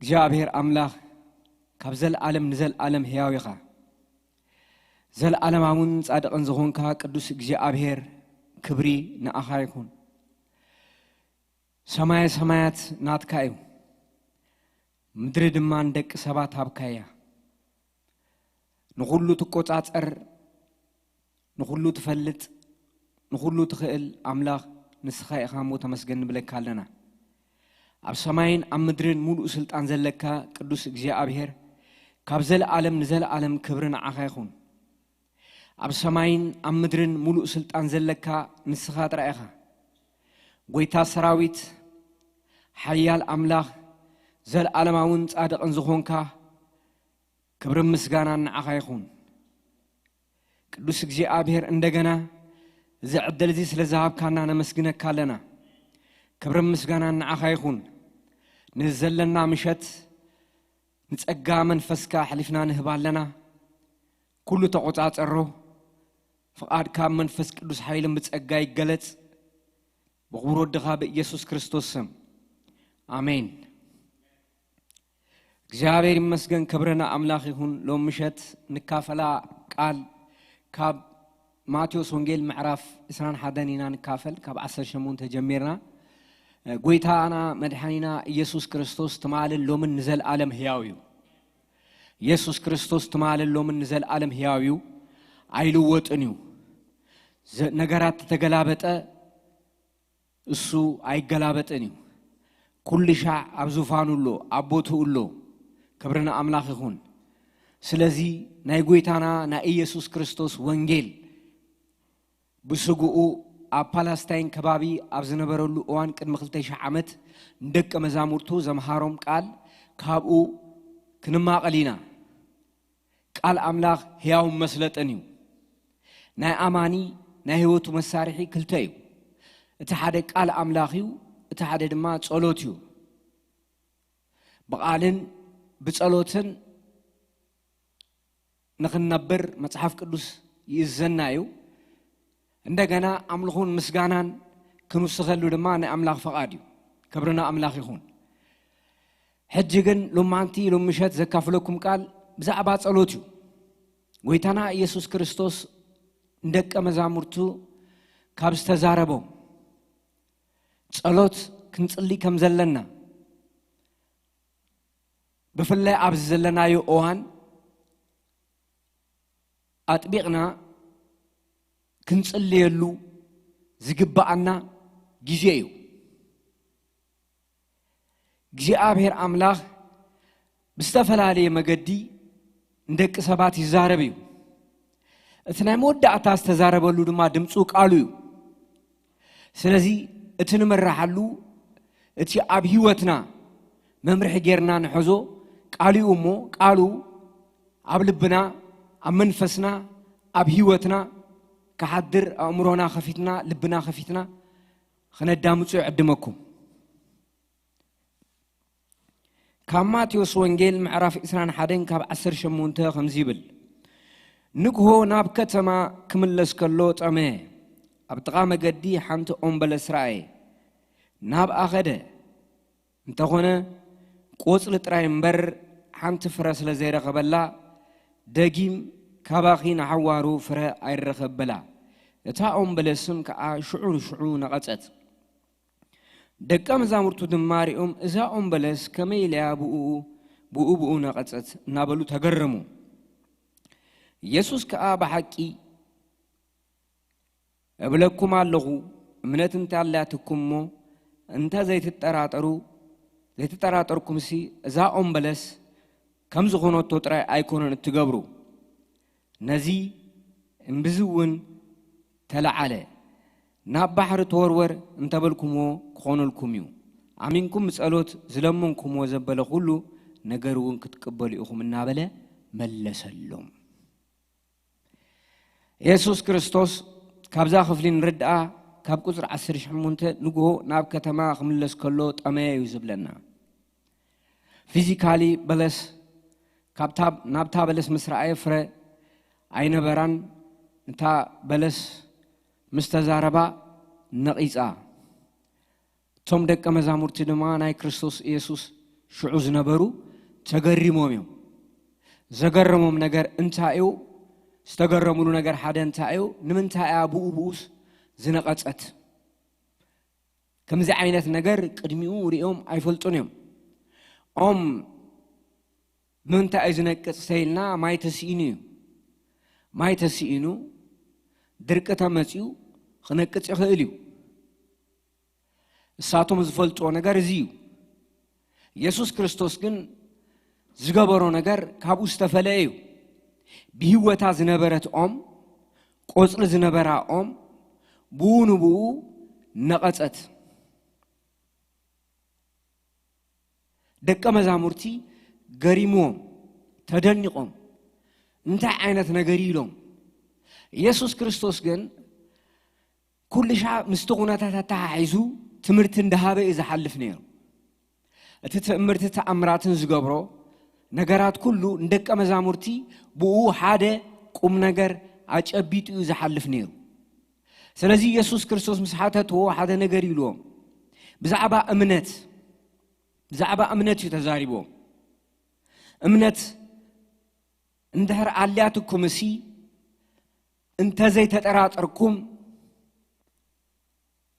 እግዚኣብሔር ኣምላኽ ካብ ዘለዓለም ንዘለዓለም ሕያው ኢኻ። ዘለዓለማውን ጻድቕን ዝኾንካ ቅዱስ እግዚኣብሔር ክብሪ ንኣኻ ይኹን። ሰማየ ሰማያት ናትካ እዩ፣ ምድሪ ድማ ንደቂ ሰባት ሃብካያ። ንኹሉ ትቆጻጸር፣ ንኹሉ ትፈልጥ፣ ንኹሉ ትኽእል ኣምላኽ ንስኻ ኢኻ እሞ ተመስገን ንብለካ ኣለና። ኣብ ሰማይን ኣብ ምድርን ሙሉእ ስልጣን ዘለካ ቅዱስ እግዚኣብሔር ካብ ዘለዓለም ንዘለዓለም ክብሪ ንዓኻ ይኹን። ኣብ ሰማይን ኣብ ምድርን ሙሉእ ስልጣን ዘለካ ንስኻ ጥራይ ኢኻ። ጎይታ ሰራዊት፣ ሓያል ኣምላኽ፣ ዘለዓለማውን ጻድቕን ዝኾንካ ክብርን ምስጋናን ንዓኻ ይኹን። ቅዱስ እግዚኣብሔር እንደገና እዚ ዕድል እዚ ስለ ዝሃብካና ነመስግነካ ኣለና። ክብርን ምስጋናን ንዓኻ ይኹን። ንዘለና ምሸት ንጸጋ መንፈስካ ኣሕሊፍና ንህብ ኣለና። ኩሉ ተቆጻጸሮ። ፍቓድካ ብመንፈስ ቅዱስ ሓይልን ብጸጋ ይገለጽ። ብኽቡር ወድኻ ብኢየሱስ ክርስቶስ ስም። ኣሜን። እግዚኣብሔር ይመስገን፣ ክብርና ኣምላኽ ይኹን። ሎም ምሸት ንካፈላ ቃል ካብ ማቴዎስ ወንጌል ምዕራፍ ዕስራን ሓደን ኢና ንካፈል፣ ካብ ዓሰርተ ሸሞንተ ጀሚርና። ጎይታና መድሓኒና ኢየሱስ ክርስቶስ ትማልን ሎምን ንዘለዓለም ሕያው እዩ። ኢየሱስ ክርስቶስ ትማልን ሎምን ንዘለዓለም ሕያው እዩ፣ ኣይልወጥን እዩ። ዘ- ነገራት ተተገላበጠ፣ እሱ ኣይገላበጥን እዩ። ኩሉ ሻዕ ኣብ ዙፋኑ ኣሎ፣ ኣብ ቦትኡ ኣሎ። ክብሪ ንኣምላኽ ይኹን። ስለዚ ናይ ጎይታና ናይ ኢየሱስ ክርስቶስ ወንጌል ብስግኡ ኣብ ፓላስታይን ከባቢ ኣብ ዝነበረሉ እዋን ቅድሚ ክልተ ሽሕ ዓመት ንደቀ መዛሙርቱ ዘምሃሮም ቃል ካብኡ ክንማቐል ኢና። ቃል ኣምላኽ ሕያውን መስለጥን እዩ። ናይ ኣማኒ ናይ ህይወቱ መሳርሒ ክልተ እዩ። እቲ ሓደ ቃል ኣምላኽ እዩ፣ እቲ ሓደ ድማ ጸሎት እዩ። ብቓልን ብጸሎትን ንኽንነብር መጽሓፍ ቅዱስ ይእዘና እዩ። እንደገና ኣምልኾን ምስጋናን ክንውስኸሉ ድማ ናይ ኣምላኽ ፈቓድ እዩ። ክብርና ኣምላኽ ይኹን። ሕጂ ግን ሎማንቲ ሎም ምሸት ዘካፍለኩም ቃል ብዛዕባ ጸሎት እዩ። ጎይታና ኢየሱስ ክርስቶስ ንደቀ መዛሙርቱ ካብ ዝተዛረቦም ጸሎት ክንጽሊ ከም ዘለና፣ ብፍላይ ኣብዚ ዘለናዮ እዋን ኣጥቢቕና ክንጽልየሉ ዝግብኣና ግዜ እዩ። እግዚኣብሔር ኣምላኽ ብዝተፈላለየ መገዲ ንደቂ ሰባት ይዛረብ እዩ። እቲ ናይ መወዳእታ ዝተዛረበሉ ድማ ድምፁ ቃሉ እዩ። ስለዚ እቲ ንምራሓሉ፣ እቲ ኣብ ህይወትና መምርሒ ጌርና ንሕዞ ቃሉ እዩ እሞ፣ ቃሉ ኣብ ልብና፣ ኣብ መንፈስና፣ ኣብ ህይወትና ክሓድር ኣእምሮና ከፊትና፣ ልብና ከፊትና ክነዳምፁ ይዕድመኩም። ካብ ማቴዎስ ወንጌል ምዕራፍ ዕስራን ሓደን ካብ ዓሰርተ ሸሞንተ ከምዚ ይብል፣ ንግሆ ናብ ከተማ ክምለስ ከሎ ጠመየ። ኣብ ጥቓ መገዲ ሓንቲ ኦም በለስ ረኣየ። ናብኣ ኸደ። እንተኾነ ቆጽሊ ጥራይ እምበር ሓንቲ ፍረ ስለ ዘይረኸበላ፣ ደጊም ካባኺ ንሓዋሩ ፍረ ኣይረኸብ በላ። እታ ኦም በለስም ከኣ ሽዑ ንሽዑ ነቐጸት። ደቀ መዛሙርቱ ድማ ሪኦም፣ እዛ ኦም በለስ ከመይ ኢለያ ብኡ ብኡ ብኡ ነቐጸት እናበሉ ተገረሙ። ኢየሱስ ከኣ ብሓቂ እብለኩም ኣለኹ፣ እምነት እንተ ኣላትኩም እሞ እንተ ዘይትጠራጠሩ ዘይትጠራጠርኩምሲ እዛ ኦም በለስ ከም ዝኾነቶ ጥራይ ኣይኮነን እትገብሩ፣ ነዚ እምብዚ እውን ተለዓለ፣ ናብ ባሕሪ ተወርወር እንተበልኩምዎ ክኾነልኩም እዩ። ኣሚንኩም ብጸሎት ዝለመንኩምዎ ዘበለ ኩሉ ነገር እውን ክትቅበሉ ኢኹም እናበለ መለሰሎም። የሱስ ክርስቶስ ካብዛ ክፍሊ ንርድኣ ካብ ቁጽሪ ዓሰርተ ሸሞንተ ንግሆ ናብ ከተማ ክምለስ ከሎ ጠመየ እዩ ዝብለና። ፊዚካሊ በለስ ካብታ ናብታ በለስ ምስ ረኣየ ፍረ ኣይነበራን። እታ በለስ ምስ ተዛረባ ነቒጻ። እቶም ደቀ መዛሙርቲ ድማ ናይ ክርስቶስ ኢየሱስ ሽዑ ዝነበሩ ተገሪሞም እዮም። ዘገረሞም ነገር እንታይ እዩ? ዝተገረሙሉ ነገር ሓደ እንታይ እዩ? ንምንታይ እያ ብኡ ብኡስ ዝነቐጸት? ከምዚ ዓይነት ነገር ቅድሚኡ ሪኦም ኣይፈልጡን እዮም። ኦም ብምንታይ እዩ ዝነቅጽ ተይልና ማይ ተስኢኑ እዩ። ማይ ተስኢኑ ድርቂ ተመጺኡ ክነቅጽ ይኽእል እዩ። እሳቶም ዝፈልጥዎ ነገር እዚ እዩ። የሱስ ክርስቶስ ግን ዝገበሮ ነገር ካብኡ ዝተፈለየ እዩ። ብህይወታ ዝነበረት ኦም፣ ቆጽሊ ዝነበራ ኦም፣ ብኡ ንብኡ ነቐጸት። ደቀ መዛሙርቲ ገሪምዎም፣ ተደኒቖም፣ እንታይ ዓይነት ነገር እዩ ኢሎም። የሱስ ክርስቶስ ግን ኩሉ ሻዕ ምስቲ ኩነታት ኣተሓሒዙ ትምህርቲ እንዳሃበ እዩ ዝሓልፍ ነይሩ። እቲ ትእምርቲ ተኣምራትን ዝገብሮ ነገራት ኩሉ ንደቀ መዛሙርቲ ብኡ ሓደ ቁም ነገር ኣጨቢጡ እዩ ዝሓልፍ ነይሩ። ስለዚ የሱስ ክርስቶስ ምስ ሓተትዎ ሓደ ነገር ኢልዎም። ብዛዕባ እምነት፣ ብዛዕባ እምነት እዩ ተዛሪብዎም። እምነት እንድሕር ኣልያትኩም እሲ እንተዘይተጠራጠርኩም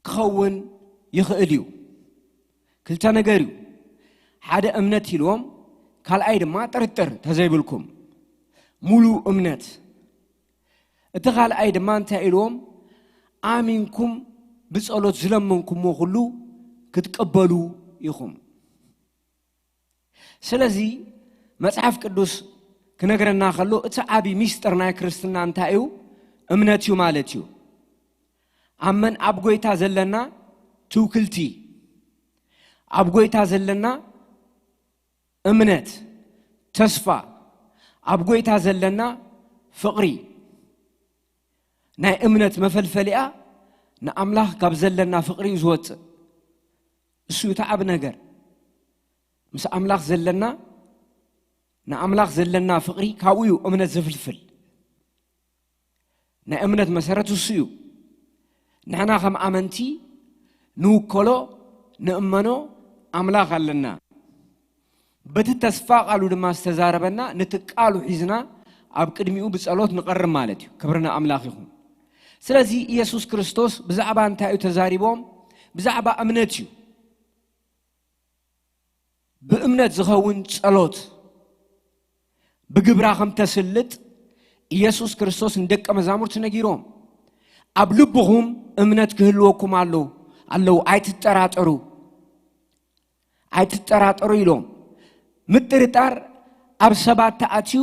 ክኸውን ይኽእል እዩ። ክልተ ነገር እዩ። ሓደ እምነት ኢልዎም፣ ካልኣይ ድማ ጥርጥር ተዘይብልኩም። ሙሉ እምነት። እቲ ካልኣይ ድማ እንታይ ኢልዎም? ኣሚንኩም ብጸሎት ዝለመንኩምዎ ኩሉ ክትቀበሉ ኢኹም። ስለዚ መጽሓፍ ቅዱስ ክነግረና ከሎ እቲ ዓቢ ሚስጥር ናይ ክርስትና እንታይ እዩ? እምነት እዩ ማለት እዩ። ኣብ መን? ኣብ ጎይታ ዘለና ትውክልቲ፣ ኣብ ጎይታ ዘለና እምነት፣ ተስፋ፣ ኣብ ጎይታ ዘለና ፍቕሪ። ናይ እምነት መፈልፈሊኣ ንኣምላኽ ካብ ዘለና ፍቕሪ እዩ ዝወጽእ። እሱ እዩ እቲ ዓቢ ነገር። ምስ ኣምላኽ ዘለና፣ ንኣምላኽ ዘለና ፍቕሪ ካብኡ እዩ እምነት ዝፍልፍል። ናይ እምነት መሰረት እሱ እዩ። ንሕና ከም ኣመንቲ ንውከሎ፣ ንእመኖ ኣምላኽ ኣለና። በቲ ተስፋ ቃሉ ድማ ዝተዛረበና፣ ነቲ ቃሉ ሒዝና ኣብ ቅድሚኡ ብጸሎት ንቐርብ ማለት እዩ። ክብሪ ንኣምላኽ ይኹን። ስለዚ ኢየሱስ ክርስቶስ ብዛዕባ እንታይ እዩ ተዛሪቦም? ብዛዕባ እምነት እዩ። ብእምነት ዝኸውን ጸሎት ብግብራ ከም ተስልጥ ኢየሱስ ክርስቶስ ንደቀ መዛሙርቲ ነጊሮም። ኣብ ልብኹም እምነት ክህልወኩም ኣሎ፣ ኣለዉ፣ ኣይትጠራጠሩ፣ ኣይትጠራጠሩ ኢሎም። ምጥርጣር ኣብ ሰባት ተኣትዩ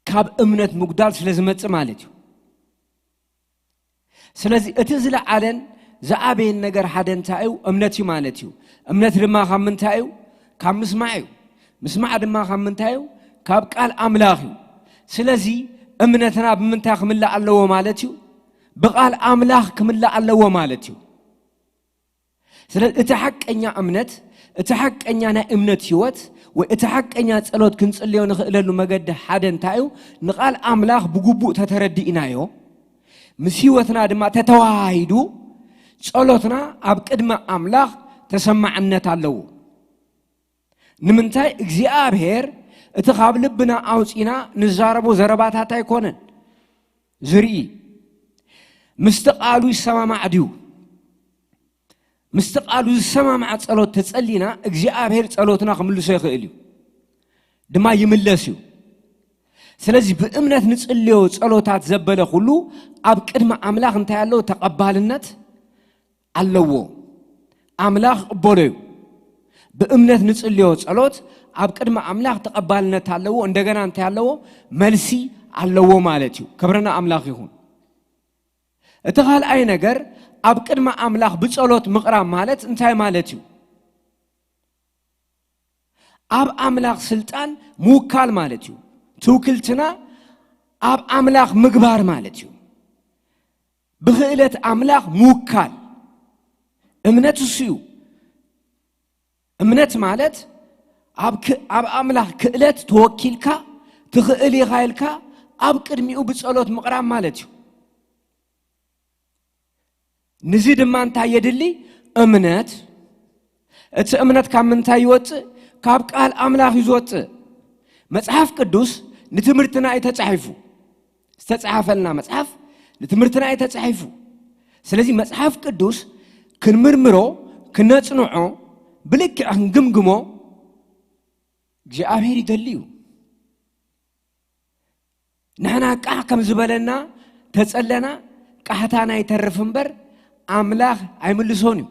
ካብ እምነት ምጉዳል ስለ ዝመጽእ ማለት እዩ። ስለዚ እቲ ዝለዓለን ዝዓበየን ነገር ሓደ እንታይ እዩ? እምነት እዩ ማለት እዩ። እምነት ድማ ካብ ምንታይ እዩ? ካብ ምስማዕ እዩ። ምስማዕ ድማ ካብ ምንታይ እዩ? ካብ ቃል ኣምላኽ እዩ። ስለዚ እምነትና ብምንታይ ክምላእ ኣለዎ ማለት እዩ? ብቃል ኣምላኽ ክምላእ ኣለዎ ማለት እዩ። ስለዚ እቲ ሓቀኛ እምነት፣ እቲ ሓቀኛ ናይ እምነት ህይወት ወይ እቲ ሓቀኛ ጸሎት ክንጽልዮ ንኽእለሉ መገዲ ሓደ እንታይ እዩ? ንቃል ኣምላኽ ብግቡእ ተተረዲእናዮ፣ ምስ ህይወትና ድማ ተተዋሃሂዱ፣ ጸሎትና ኣብ ቅድሚ ኣምላኽ ተሰማዕነት ኣለዎ። ንምንታይ? እግዚኣብሔር እቲ ካብ ልብና ኣውጺና ንዛረቦ ዘረባታት ኣይኮነን ዝርኢ፣ ምስቲ ቃሉ ይሰማማዕ ድዩ? ምስቲ ቃሉ ዝሰማማዕ ጸሎት ተጸሊና፣ እግዚኣብሔር ጸሎትና ክምልሶ ይኽእል እዩ፣ ድማ ይምለስ እዩ። ስለዚ ብእምነት ንጽልዮ ጸሎታት ዘበለ ኩሉ ኣብ ቅድሚ ኣምላኽ እንታይ ኣለዎ? ተቐባልነት ኣለዎ። ኣምላኽ ይቕበሎ እዩ። ብእምነት ንጽልዮ ጸሎት ኣብ ቅድሚ ኣምላኽ ተቐባልነት ኣለዎ። እንደገና እንታይ ኣለዎ? መልሲ ኣለዎ ማለት እዩ። ክብሪ ንኣምላኽ ይኹን። እቲ ካልኣይ ነገር፣ ኣብ ቅድሚ ኣምላኽ ብጸሎት ምቕራብ ማለት እንታይ ማለት እዩ? ኣብ ኣምላኽ ስልጣን ምውካል ማለት እዩ። ትውክልትና ኣብ ኣምላኽ ምግባር ማለት እዩ። ብኽእለት ኣምላኽ ምውካል እምነት እሱ እዩ። እምነት ማለት ኣብ ክ-፣ ኣብ ኣምላኽ ክእለት ተወኪልካ፣ ትኽእል ኢኻ ኢልካ ኣብ ቅድሚኡ ብጸሎት ምቕራብ ማለት እዩ። ንዚ ድማ እንታይ የድሊ? እምነት። እቲ እምነት ካብ ምንታይ ይወጽእ? ካብ ቃል ኣምላኽ እዩ ዝወጽእ። መጽሓፍ ቅዱስ ንትምህርትና እዩ ተጻሒፉ። ዝተጻሓፈልና መጽሓፍ ንትምህርትና እዩ ተጻሒፉ። ስለዚ መጽሓፍ ቅዱስ ክንምርምሮ፣ ክነጽንዖ፣ ብልክዕ ክንግምግሞ እግዚኣብሔር ይደሊ እዩ። ንሕና ቃሕ ከም ዝበለና ተጸለና፣ ቃሕታና ይተርፍ እምበር ኣምላኽ ኣይምልሶን እዩ።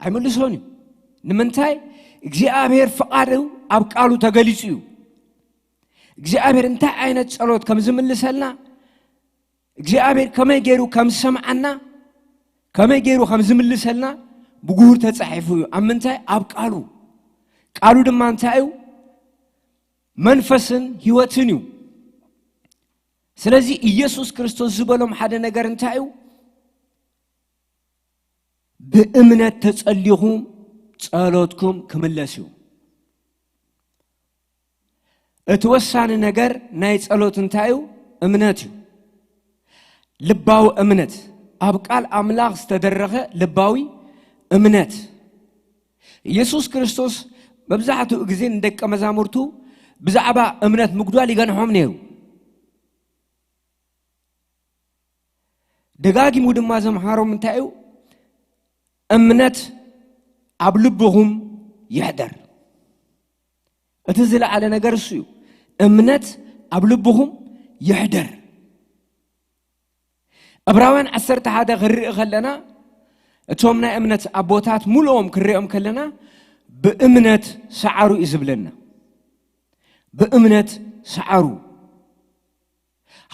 ኣይምልሶን እዩ። ንምንታይ? እግዚኣብሔር ፍቓዱ ኣብ ቃሉ ተገሊጹ እዩ። እግዚኣብሔር እንታይ ዓይነት ጸሎት ከም ዝምልሰልና፣ እግዚኣብሔር ከመይ ገይሩ ከም ዝሰምዓና፣ ከመይ ገይሩ ከም ዝምልሰልና ብጉሁር ተጻሒፉ እዩ። ኣብ ምንታይ? ኣብ ቃሉ። ቃሉ ድማ እንታይ እዩ? መንፈስን ህይወትን እዩ። ስለዚ ኢየሱስ ክርስቶስ ዝበሎም ሓደ ነገር እንታይ እዩ? ብእምነት ተጸሊኹም ጸሎትኩም ክምለስ እዩ። እቲ ወሳኒ ነገር ናይ ጸሎት እንታይ እዩ? እምነት እዩ። ልባዊ እምነት፣ ኣብ ቃል ኣምላኽ ዝተደረኸ ልባዊ እምነት። ኢየሱስ ክርስቶስ መብዛሕትኡ ግዜ ንደቀ መዛሙርቱ ብዛዕባ እምነት ምጉዳል ይገንሖም ነይሩ። ደጋጊሙ ድማ ዘምሃሮም እንታይ እዩ? እምነት ኣብ ልብኹም ይሕደር። እቲ ዝለዓለ ነገር እሱ እዩ። እምነት ኣብ ልብኹም ይሕደር። ዕብራውያን ዓሰርተ ሓደ ክንርኢ ከለና፣ እቶም ናይ እምነት ኣቦታት ሙሉኦም ክንሪኦም ከለና፣ ብእምነት ሰዓሩ እዩ ዝብለና። ብእምነት ሰዓሩ።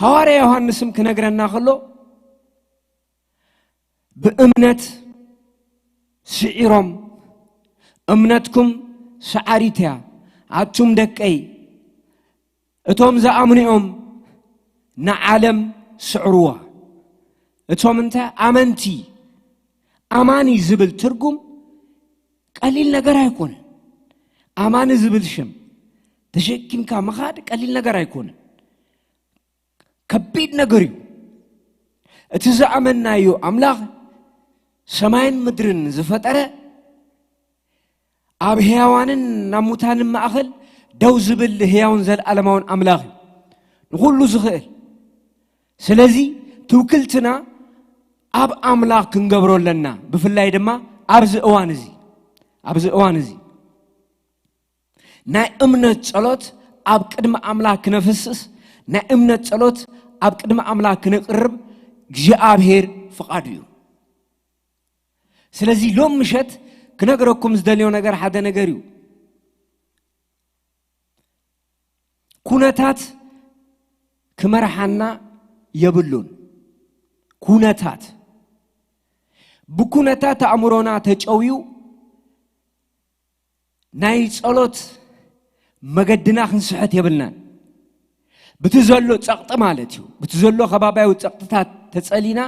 ሃዋርያ ዮሃንስም ክነግረና ከሎ፣ ብእምነት ስዒሮም፣ እምነትኩም ሰዓሪት እያ፣ ኣቱም ደቀይ፣ እቶም ዝኣምኑ እዮም ንዓለም ስዕርዋ። እቶም እንታይ? ኣመንቲ። ኣማኒ ዝብል ትርጉም ቀሊል ነገር ኣይኮነን። ኣማኒ ዝብል ሽም ተሸኪምካ ምኻድ ቀሊል ነገር ኣይኮነን። ከቢድ ነገር እዩ። እቲ ዝኣመንናዮ ኣምላኽ ሰማይን ምድርን ዝፈጠረ፣ ኣብ ህያዋንን ናብ ሙታንን ማእኸል ደው ዝብል ህያውን ዘለኣለማውን ኣምላኽ እዩ፣ ንኹሉ ዝኽእል። ስለዚ ትውክልትና ኣብ ኣምላኽ ክንገብሮ ኣለና፣ ብፍላይ ድማ ኣብዚ እዋን እዚ፣ ኣብዚ እዋን እዚ። ናይ እምነት ጸሎት ኣብ ቅድሚ ኣምላኽ ክነፍስስ፣ ናይ እምነት ጸሎት ኣብ ቅድሚ ኣምላኽ ክነቅርብ እግዚኣብሔር ፍቓዱ እዩ። ስለዚ ሎም ምሸት ክነግረኩም ዝደልዮ ነገር ሓደ ነገር እዩ። ኩነታት ክመርሓና የብሉን። ኩነታት፣ ብኩነታት ኣእምሮና ተጨውዩ ናይ ጸሎት መገድና ክንስሕት የብልናን። ብቲ ዘሎ ጸቕጢ ማለት እዩ፣ ብቲ ዘሎ ከባብያዊ ጸቕጥታት ተጸሊና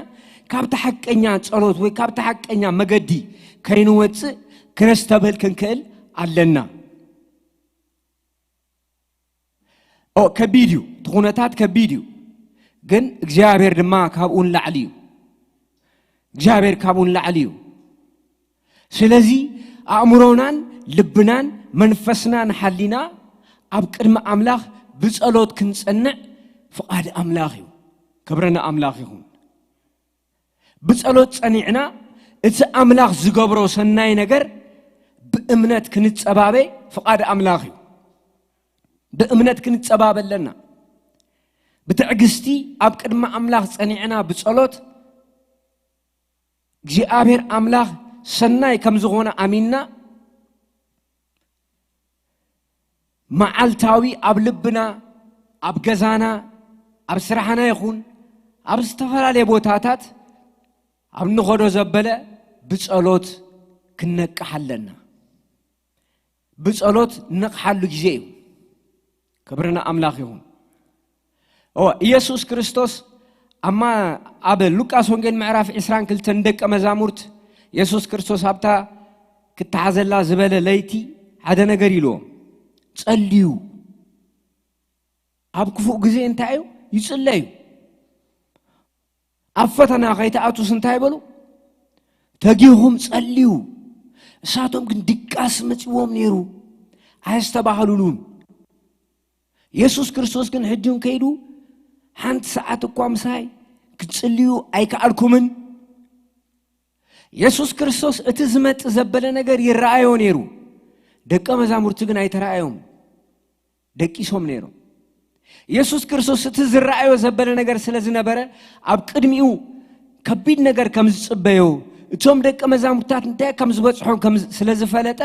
ካብቲ ሓቀኛ ጸሎት ወይ ካብቲ ሓቀኛ መገዲ ከይንወጽእ ክነስተብህል ክንክእል ኣለና። ኦ፣ ከቢድ እዩ፣ እቲ ኩነታት ከቢድ እዩ። ግን እግዚኣብሔር ድማ ካብኡ ንላዕሊ እዩ። እግዚኣብሔር ካብኡ ንላዕሊ እዩ። ስለዚ ኣእምሮናን ልብናን መንፈስናን ሓሊና ኣብ ቅድሚ ኣምላኽ ብጸሎት ክንጸንዕ ፍቓድ ኣምላኽ እዩ። ክብሪ ንኣምላኽ ይኹን። ብጸሎት ጸኒዕና እቲ ኣምላኽ ዝገብሮ ሰናይ ነገር ብእምነት ክንጸባበ ፍቓድ ኣምላኽ እዩ። ብእምነት ክንጸባበ ኣለና። ብትዕግስቲ ኣብ ቅድሚ ኣምላኽ ጸኒዕና ብጸሎት እግዚኣብሔር ኣምላኽ ሰናይ ከም ዝኾነ ኣሚንና መዓልታዊ ኣብ ልብና ኣብ ገዛና፣ ኣብ ስራሕና ይኹን ኣብ ዝተፈላለየ ቦታታት ኣብ ንኸዶ ዘበለ ብጸሎት ክንነቅሕ ኣለና። ብጸሎት ንነቕሓሉ ግዜ እዩ። ክብሪ ንኣምላኽ ይኹን። እወ፣ ኢየሱስ ክርስቶስ ኣማ-፣ ኣብ ሉቃስ ወንጌል ምዕራፍ ዕስራን ክልተን ደቀ መዛሙርት የሱስ ክርስቶስ ኣብታ ክተሓዘላ ዝበለ ለይቲ ሓደ ነገር ኢልዎም፣ "ጸልዩ።" ኣብ ክፉእ ግዜ እንታይ እዩ? ይጽለዩ። ኣብ ፈተና ከይትኣቱስ እንታይ በሉ? "ተጊኹም ጸልዩ።" እሳቶም ግን ድቃስ መጺዎም ነይሩ፣ ኣየስተባህሉሉን። የሱስ ክርስቶስ ግን ሕጂ እውን ከይዱ፣ "ሓንቲ ሰዓት እኳ ምሳይ ክትጽልዩ ኣይከኣልኩምን?" የሱስ ክርስቶስ እቲ ዝመጽእ ዘበለ ነገር ይረኣዮ ነይሩ። ደቀ መዛሙርቲ ግን ኣይተረኣዮም። ደቂሶም ነይሮም። የሱስ ክርስቶስ እቲ ዝረኣዮ ዘበለ ነገር ስለ ዝነበረ፣ ኣብ ቅድሚኡ ከቢድ ነገር ከም ዝጽበዮ፣ እቶም ደቀ መዛሙርታት እንታይ ከም ዝበጽሖም ከም ዝ-፣ ስለ ዝፈለጠ፣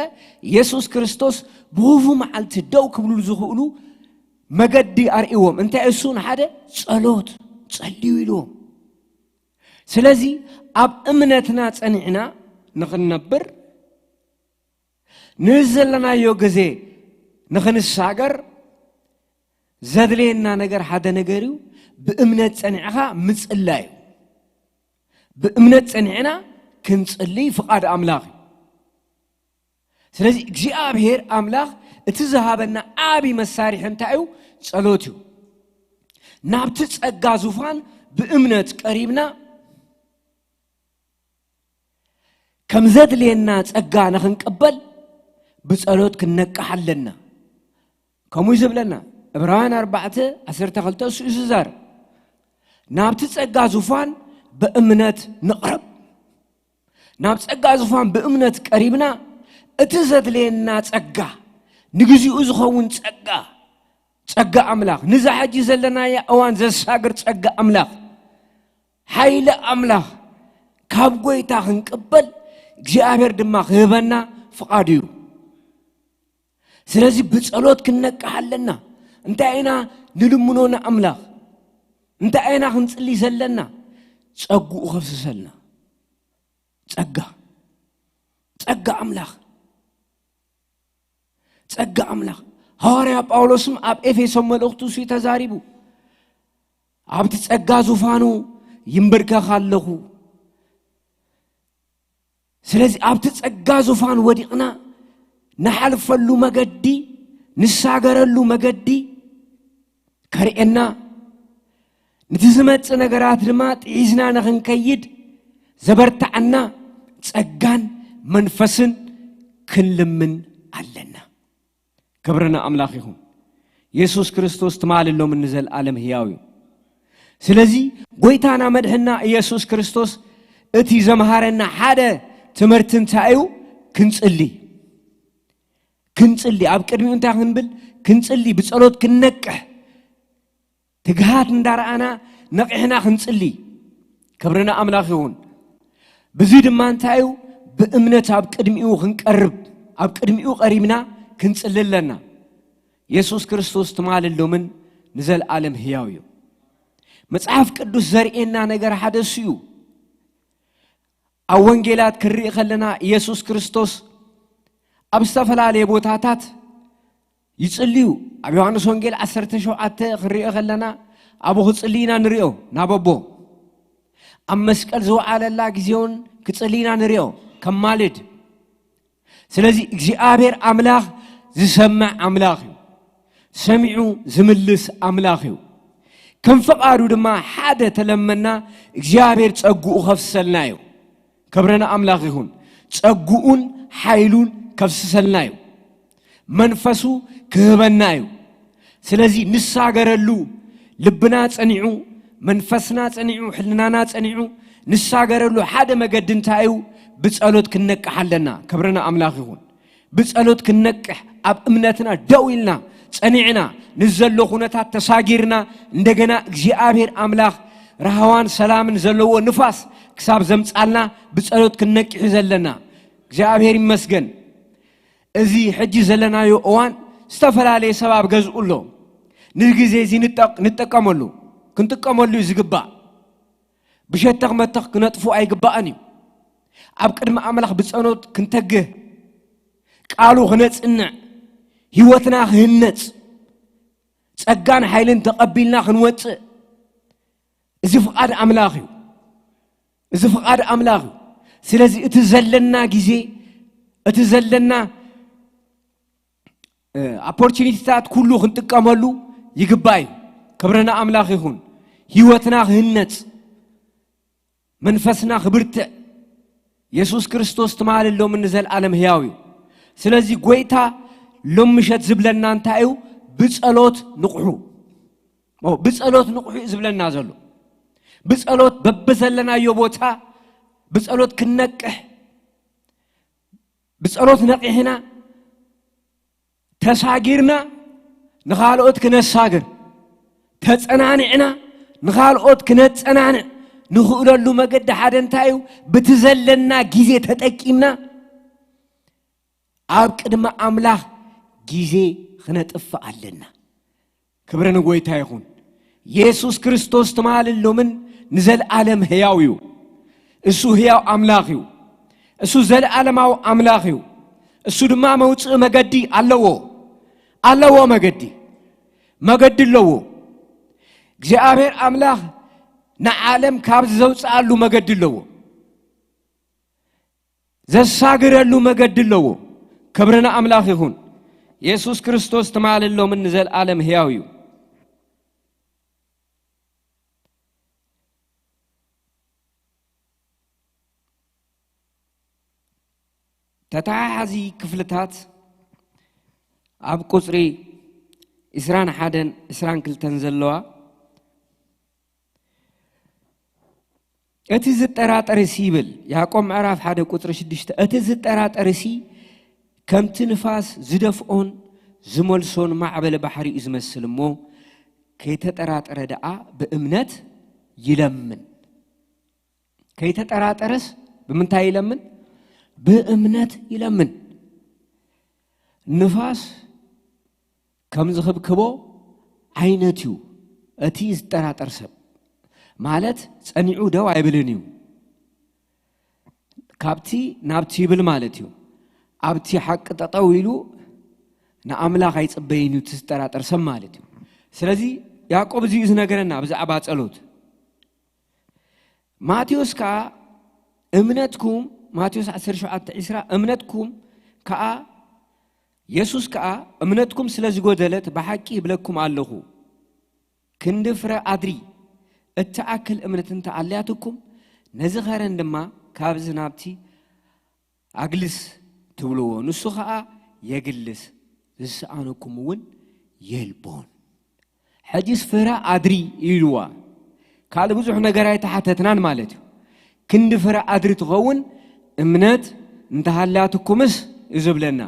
የሱስ ክርስቶስ ብኽፉ መዓልቲ ደው ክብሉ ዝኽእሉ መገዲ ኣርእዎም። እንታይ እሱ ንሓደ ጸሎት ጸልዩ ኢልዎም። ስለዚ ኣብ እምነትና ጸኒዕና ንኽንነብር፣ ንዘለናዮ ግዜ ንኽንሳገር ዘድልየና ነገር ሓደ ነገር እዩ። ብእምነት ጸኒዕኻ ምጽላይ እዩ። ብእምነት ጸኒዕና ክንጽልይ ፍቓድ ኣምላኽ እዩ። ስለዚ እግዚኣብሔር ኣምላኽ እቲ ዝሃበና ዓቢ መሳርሒ እንታይ እዩ? ጸሎት እዩ። ናብቲ ጸጋ ዙፋን ብእምነት ቀሪብና ከም ዘድልየና ጸጋ ንኽንቅበል ብጸሎት ክንነቅሕ ኣለና። ከምኡ እዩ ዝብለና ዕብራውያን ኣርባዕተ ዓሰርተ ክልተ እሱ እዩ ዝዛረብ። ናብቲ ጸጋ ዙፋን ብእምነት ንቕረብ። ናብ ጸጋ ዙፋን ብእምነት ቀሪብና እቲ ዘድልየና ጸጋ፣ ንግዚኡ ዝኸውን ጸጋ፣ ጸጋ ኣምላኽ፣ ንዛ ሕጂ ዘለናያ እዋን ዘሳግር ጸጋ ኣምላኽ፣ ሓይሊ ኣምላኽ ካብ ጐይታ ክንቅበል እግዚኣብሔር ድማ ክህበና ፍቓዱ እዩ። ስለዚ ብጸሎት ክንነቅሕ ኣለና። እንታይ ኢና ንልምኖ ንኣምላኽ? እንታይ ኢና ክንጽሊ ዘለና? ጸግኡ ከፍስሰልና። ጸጋ፣ ጸጋ ኣምላኽ፣ ጸጋ ኣምላኽ። ሃዋርያ ጳውሎስም ኣብ ኤፌሶን መልእኽቱ እሱ ተዛሪቡ፣ "ኣብቲ ጸጋ ዙፋኑ ይንበርከኽ ኣለኹ።" ስለዚ ኣብቲ ጸጋ ዙፋን ወዲቕና ንሓልፈሉ መገዲ፣ ንሳገረሉ መገዲ ከርእየና፣ ነቲ ዝመጽእ ነገራት ድማ ጥሒስና ንኽንከይድ ዘበርትዓና ጸጋን መንፈስን ክንልምን ኣለና። ክብሪ ንኣምላኽ ይኹን። የሱስ ክርስቶስ ትማሊ፣ ሎምን ንዘለኣለም ህያው እዩ። ስለዚ ጐይታና መድሕና ኢየሱስ ክርስቶስ እቲ ዘምሃረና ሓደ ትምህርቲ እንታይ እዩ? ክንጽሊ። ክንጽሊ። ኣብ ቅድሚኡ እንታይ ክንብል? ክንጽሊ። ብጸሎት ክንነቅሕ። ትግሃት እንዳረኣና ነቒሕና ክንጽሊ። ክብሪ ንኣምላኽ ይኹን። ብዚ ድማ እንታይ እዩ? ብእምነት ኣብ ቅድሚኡ ክንቀርብ፣ ኣብ ቅድሚኡ ቀሪብና ክንጽሊ ኣለና። የሱስ ክርስቶስ ትማሊ፣ ሎምን ንዘለኣለም ህያው እዩ። መጽሓፍ ቅዱስ ዘርእየና ነገር ሓደ እሱ እዩ። ኣብ ወንጌላት ክንርኢ ከለና፣ ኢየሱስ ክርስቶስ ኣብ ዝተፈላለየ ቦታታት ይጽልዩ። ኣብ ዮሃንስ ወንጌል ዓሰርተ ሸውዓተ ክንሪኦ ከለና፣ ኣብኡ ክጽሊ ኢና ንሪኦ፣ ናብ ኣቦ። ኣብ መስቀል ዝወዓለላ ግዜ እውን ክጽሊ ኢና ንሪኦ፣ ከማልድ። ስለዚ እግዚኣብሔር ኣምላኽ ዝሰምዕ ኣምላኽ እዩ። ሰሚዑ ዝምልስ ኣምላኽ እዩ። ከም ፍቓዱ ድማ ሓደ ተለመና፣ እግዚኣብሔር ጸግኡ ከፍሰልና እዩ። ክብሪ ንኣምላኽ ይኹን። ጸግኡን ሓይሉን ከፍስሰልና እዩ። መንፈሱ ክህበና እዩ። ስለዚ ንሳገረሉ፣ ልብና ጸኒዑ፣ መንፈስና ጸኒዑ፣ ሕልናና ጸኒዑ፣ ንሳገረሉ ሓደ መገዲ እንታይ እዩ? ብጸሎት ክንነቅሕ ኣለና። ክብሪ ንኣምላኽ ይኹን። ብጸሎት ክንነቅሕ፣ ኣብ እምነትና ደው ኢልና፣ ጸኒዕና፣ ንዘሎ ኩነታት ተሳጊርና፣ እንደገና እግዚኣብሔር ኣምላኽ ራህዋን ሰላምን ዘለዎ ንፋስ ክሳብ ዘምጻልና ብጸሎት ክንነቅሕ እዩ ዘለና። እግዚኣብሔር ይመስገን። እዚ ሕጂ ዘለናዮ እዋን ዝተፈላለየ ሰብ ኣብ ገዝኡ ኣሎ። ንግዜ እዚ ንጠቅ-፣ ንጠቀመሉ፣ ክንጥቀመሉ እዩ ዝግባእ። ብሸተኽ መተኽ ክነጥፉ ኣይግባእን እዩ። ኣብ ቅድሚ ኣምላኽ ብጸሎት ክንተግህ፣ ቃሉ ክነጽንዕ፣ ህይወትና ክህነጽ፣ ጸጋን ሓይልን ተቐቢልና ክንወጽእ፣ እዚ ፍቓድ ኣምላኽ እዩ። እዚ ፍቓድ ኣምላኽ እዩ። ስለዚ እቲ ዘለና ግዜ፣ እቲ ዘለና፣ እ፣ ኦፖርቹኒቲታት ኩሉ ክንጥቀመሉ ይግባእ እዩ። ክብሪ ንኣምላኽ ይኹን። ህይወትና ክህነጽ፣ መንፈስና ክብርትዕ፣ የሱስ ክርስቶስ ትማልን ሎምን ንዘለኣለም ህያው እዩ። ስለዚ ጎይታ ሎም ምሸት ዝብለና እንታይ እዩ? ብጸሎት ንቕሑ። ኦ፣ ብጸሎት ንቕሑ እዩ ዝብለና ዘሎ። ብጸሎት በብዘለናዮ ቦታ ብጸሎት ክንነቅሕ፣ ብጸሎት ነቒሕና፣ ተሳጊርና ንኻልኦት ክነሳግር፣ ተጸናኒዕና ንኻልኦት ክነጸናንዕ ንኽእለሉ መገዲ ሓደ እንታይ እዩ? ብቲ ዘለና ግዜ ተጠቂምና ኣብ ቅድሚ ኣምላኽ ግዜ ክነጥፍእ ኣለና። ክብሪ ንጎይታ ይኹን። የሱስ ክርስቶስ ትማልን ሎምን ንዘለኣለም ህያው እዩ። እሱ ህያው ኣምላኽ እዩ። እሱ ዘለኣለማዊ ኣምላኽ እዩ። እሱ ድማ መውጽኢ መገዲ ኣለዎ። ኣለዎ መገዲ። መገዲ ኣለዎ። እግዚኣብሔር ኣምላኽ ንዓለም ካብ ዘውጽኣሉ መገዲ ኣለዎ። ዘሳግረሉ መገዲ ኣለዎ። ክብሪ ንኣምላኽ ይኹን። የሱስ ክርስቶስ ትማልን ሎምን ንዘለኣለም ህያው እዩ። ተተሓሓዚ ክፍልታት ኣብ ቁጽሪ ዕስራን ሓደን ዕስራን ክልተን ዘለዋ፣ እቲ ዝጠራጠርሲ ይብል ያዕቆብ ምዕራፍ ሓደ ቁጽሪ ሽዱሽተ፣ እቲ ዝጠራጠርሲ ከምቲ ንፋስ ዝደፍኦን ዝመልሶን ማዕበል ባሕሪ እዩ ዝመስል እሞ፣ ከይተጠራጠረ ደኣ ብእምነት ይለምን። ከይተጠራጠረስ ብምንታይ ይለምን? ብእምነት ይለምን። ንፋስ ከም ዝኽብክቦ ዓይነት እዩ እቲ ዝጠራጠር ሰብ። ማለት ጸኒዑ ደው ኣይብልን እዩ። ካብቲ ናብቲ ይብል ማለት እዩ። ኣብቲ ሓቂ ጠጠው ኢሉ ንኣምላኽ ኣይጽበይን እዩ እቲ ዝጠራጠር ሰብ ማለት እዩ። ስለዚ ያዕቆብ እዚ እዩ ዝነገረና ብዛዕባ ጸሎት። ማቴዎስ ከኣ እምነትኩም፣ ማቴዎስ ዓሰርተ ሸውዓተ ዕስራ፣ እምነትኩም ከኣ፣ የሱስ ከኣ እምነትኩም ስለ ዝጎደለት ብሓቂ ይብለኩም ኣለኹ፣ ክንዲ ፍረ ኣድሪ እትኣክል እምነት እንተ ኣልያትኩም፣ ነዚ ኸረን ድማ ካብዚ ናብቲ ኣግልስ ትብልዎ፣ ንሱ ኸኣ የግልስ፣ ዝሰኣነኩም እውን የልቦን። ሕጂስ ፍረ ኣድሪ ኢልዋ። ካልእ ብዙሕ ነገር ኣይተሓተትናን ማለት እዩ። ክንዲ ፍረ ኣድሪ ትኸውን እምነት እንተሃልያትኩምስ እዩ ዝብለና።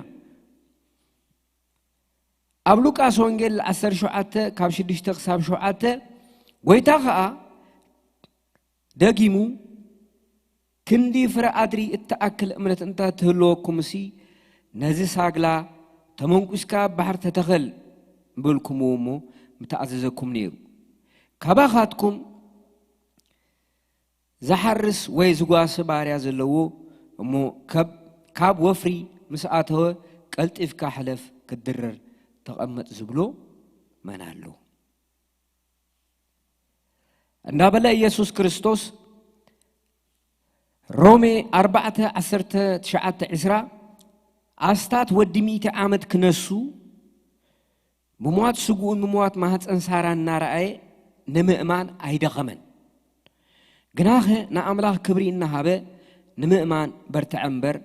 ኣብ ሉቃስ ወንጌል ዓሰርተ ሸውዓተ ካብ ሽዱሽተ ክሳብ ሸውዓተ፣ ጎይታ ኸኣ ደጊሙ፣ ክንዲ ፍረ ኣድሪ እትኣክል እምነት እንተ ትህልወኩምሲ፣ ነዚ ሳግላ፣ "ተመንኲስካ ኣብ ባሕሪ ተተኸል" ምበልኩምዎ እሞ፣ ምተኣዘዘኩም ነይሩ። ካባኻትኩም ዝሓርስ ወይ ዝጓሲ ባርያ ዘለዎ እሞ፣ ካብ፣ ካብ ወፍሪ ምስ ኣተወ፣ "ቀልጢፍካ ሕለፍ፣ ክትድረር ተቐመጥ" ዝብሎ መን ኣሎ? እንዳበለ ኢየሱስ ክርስቶስ ሮሜ ኣርባዕተ ዓሰርተ ትሽዓተ ዕስራ፣ ኣስታት ወዲ ሚእቲ ዓመት ክነሱ፣ ምሟት ስግኡን ምሟት ማህፀን ሳራን እናረኣየ ንምእማን ኣይደኸመን። ግናኸ ንኣምላኽ ክብሪ እናሃበ ንምእማን በርትዐ እምበር፣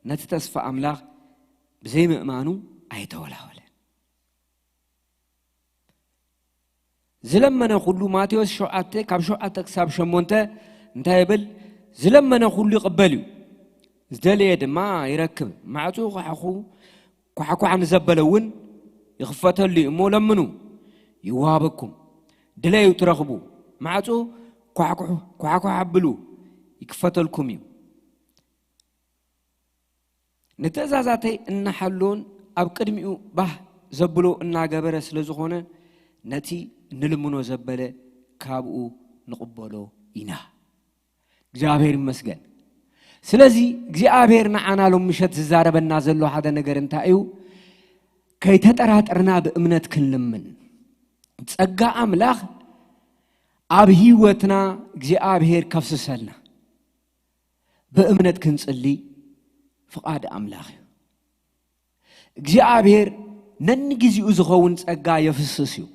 ነቲ ተስፋ ኣምላኽ ብዘይምእማኑ ኣይተወላወለን። ዝለመነ ኩሉ፣ ማቴዎስ ሸውዓተ ካብ ሸውዓተ ክሳብ ሸሞንተ እንታይ ይብል? ዝለመነ ኩሉ ይቕበል እዩ፣ ዝደለየ ድማ ይረክብ። ማዕጾ ኳሕኩ፣ ኳሕኳሕ ንዘበለ እውን ይኽፈተሉ እዩ። እሞ ለምኑ፣ ይወሃበኩም፣ ድለዩ፣ ትረኽቡ። ማዕጾ ኳሕኩሕ፣ ኳሕኳሕ ኣብሉ፣ ይክፈተልኩም እዩ። ንትእዛዛተይ እናሓሎን ኣብ ቅድሚኡ ባህ ዘብሎ እናገበረ ስለ ዝኾነ፣ ነቲ እንልምኖ ዘበለ ካብኡ ንቕበሎ ኢና። እግዚኣብሔር ይመስገን። ስለዚ እግዚኣብሔር ንዓና ሎም ምሸት ዝዛረበና ዘሎ ሓደ ነገር እንታይ እዩ? ከይተጠራጠርና ብእምነት ክንልምን፣ ጸጋ ኣምላኽ ኣብ ህይወትና እግዚኣብሔር ከፍስሰልና ብእምነት ክንጽሊ ፍቓድ ኣምላኽ እዩ። እግዚኣብሔር ነንጊዜኡ ዝኸውን ጸጋ የፍስስ እዩ።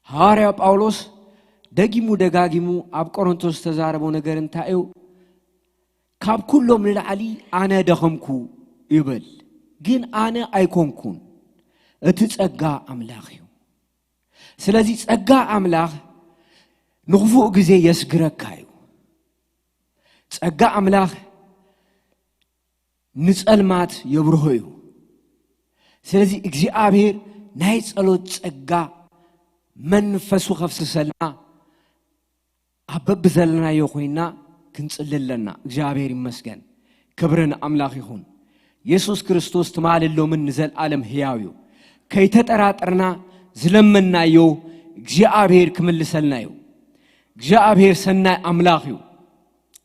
ሃዋርያ ጳውሎስ ደጊሙ ደጋጊሙ ኣብ ቆሮንቶስ ዝተዛረቦ ነገር እንታይ እዩ? ካብ ኩሎም ንላዕሊ ኣነ ደኸምኩ ይብል። ግን ኣነ ኣይኮንኩን፣ እቲ ጸጋ ኣምላኽ እዩ። ስለዚ ጸጋ ኣምላኽ ንኽፉእ ግዜ የስግረካ እዩ። ጸጋ ኣምላኽ ንጸልማት የብርሆ እዩ። ስለዚ እግዚኣብሔር ናይ ጸሎት ጸጋ መንፈሱ ከፍስሰልና ኣብ በብዘለናዮ ኮይና ክንጽሊ ኣለና። እግዚኣብሔር ይመስገን። ክብሪ ንኣምላኽ ይኹን። የሱስ ክርስቶስ ትማሊ ሎምን ንዘለኣለም ህያው እዩ። ከይተጠራጠርና ዝለመናዮ እግዚኣብሔር ክምልሰልና እዩ። እግዚኣብሔር ሰናይ ኣምላኽ እዩ።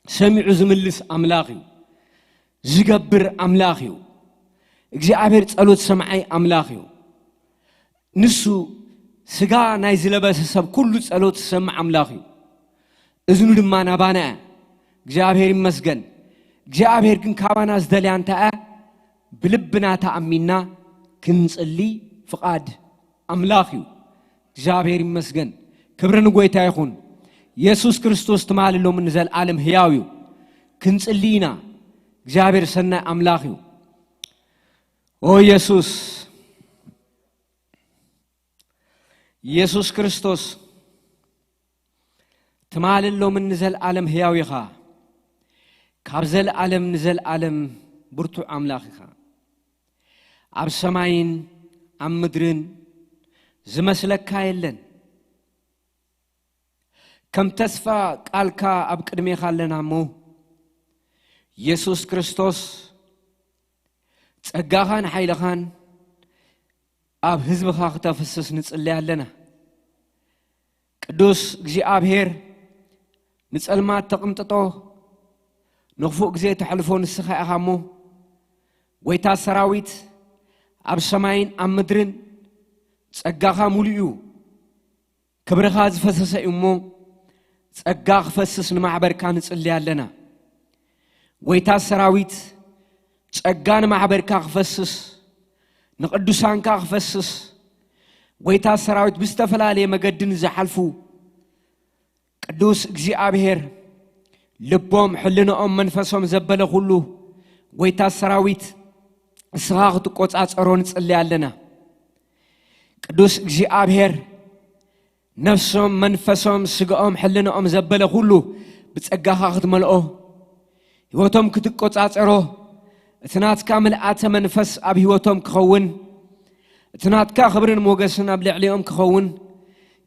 ሰሚዑ ዝምልስ ኣምላኽ እዩ። ዝገብር ኣምላኽ እዩ። እግዚኣብሔር ጸሎት ሰምዓይ ኣምላኽ እዩ። ንሱ ስጋ ናይ ዝለበሰ ሰብ ኩሉ ጸሎት ዝሰምዕ ኣምላኽ እዩ። እዝኑ ድማ ናባና እያ። እግዚኣብሔር ይመስገን። እግዚኣብሔር ግን ካባና ዝደልያ እንታይ እያ? ብልብና ተኣሚንና ክንጽሊ ፍቓድ ኣምላኽ እዩ። እግዚኣብሔር ይመስገን። ክብሪ ንጎይታ ይኹን። የሱስ ክርስቶስ ትማሊ ሎምን ንዘለኣለም ህያው እዩ። ክንጽሊ ኢና። እግዚኣብሔር ሰናይ ኣምላኽ እዩ። ኦ የሱስ፣ የሱስ ክርስቶስ ትማልን ሎምን ንዘለኣለም ህያው ኢኻ። ካብ ዘለኣለም ንዘለኣለም ብርቱዕ ኣምላኽ ኢኻ። ኣብ ሰማይን ኣብ ምድርን ዝመስለካ የለን። ከም ተስፋ ቃልካ ኣብ ቅድሜኻ ኣለና እሞ፣ የሱስ ክርስቶስ ጸጋኻን ሓይልኻን ኣብ ህዝብኻ ክተፍስስ ንጽሊ ኣለና። ቅዱስ እግዚኣብሔር፣ ንጸልማት ተቕንጥጦ፣ ንኽፉእ ግዜ ተሕልፎ ንስኻ ኢኻ እሞ፣ ጎይታ ሰራዊት፣ ኣብ ሰማይን ኣብ ምድርን ጸጋኻ ሙሉእ እዩ። ክብርኻ ዝፈሰሰ እዩ እሞ፣ ጸጋ ክፈስስ ንማሕበርካ ንጽሊ ኣለና። ጎይታ ሰራዊት፣ ጸጋ ንማሕበርካ ክፈስስ፣ ንቅዱሳንካ ክፈስስ፣ ጎይታ ሰራዊት ብዝተፈላለየ መገዲ ንዝሓልፉ፣ ቅዱስ እግዚኣብሔር፣ ልቦም፣ ሕልንኦም፣ መንፈሶም ዘበለ ኩሉ፣ ጎይታ ሰራዊት፣ እስኻ ክትቆጻጸሮ ንጽሊ ኣለና። ቅዱስ እግዚኣብሔር፣ ነፍሶም፣ መንፈሶም፣ ስጋኦም፣ ሕልንኦም ዘበለ ኩሉ ብጸጋኻ ክትመልኦ፣ ህይወቶም ክትቆጻጸሮ፣ እቲ ናትካ ምልኣተ መንፈስ ኣብ ህይወቶም ክኸውን፣ እቲ ናትካ ክብርን ሞገስን ኣብ ልዕሊኦም ክኸውን፣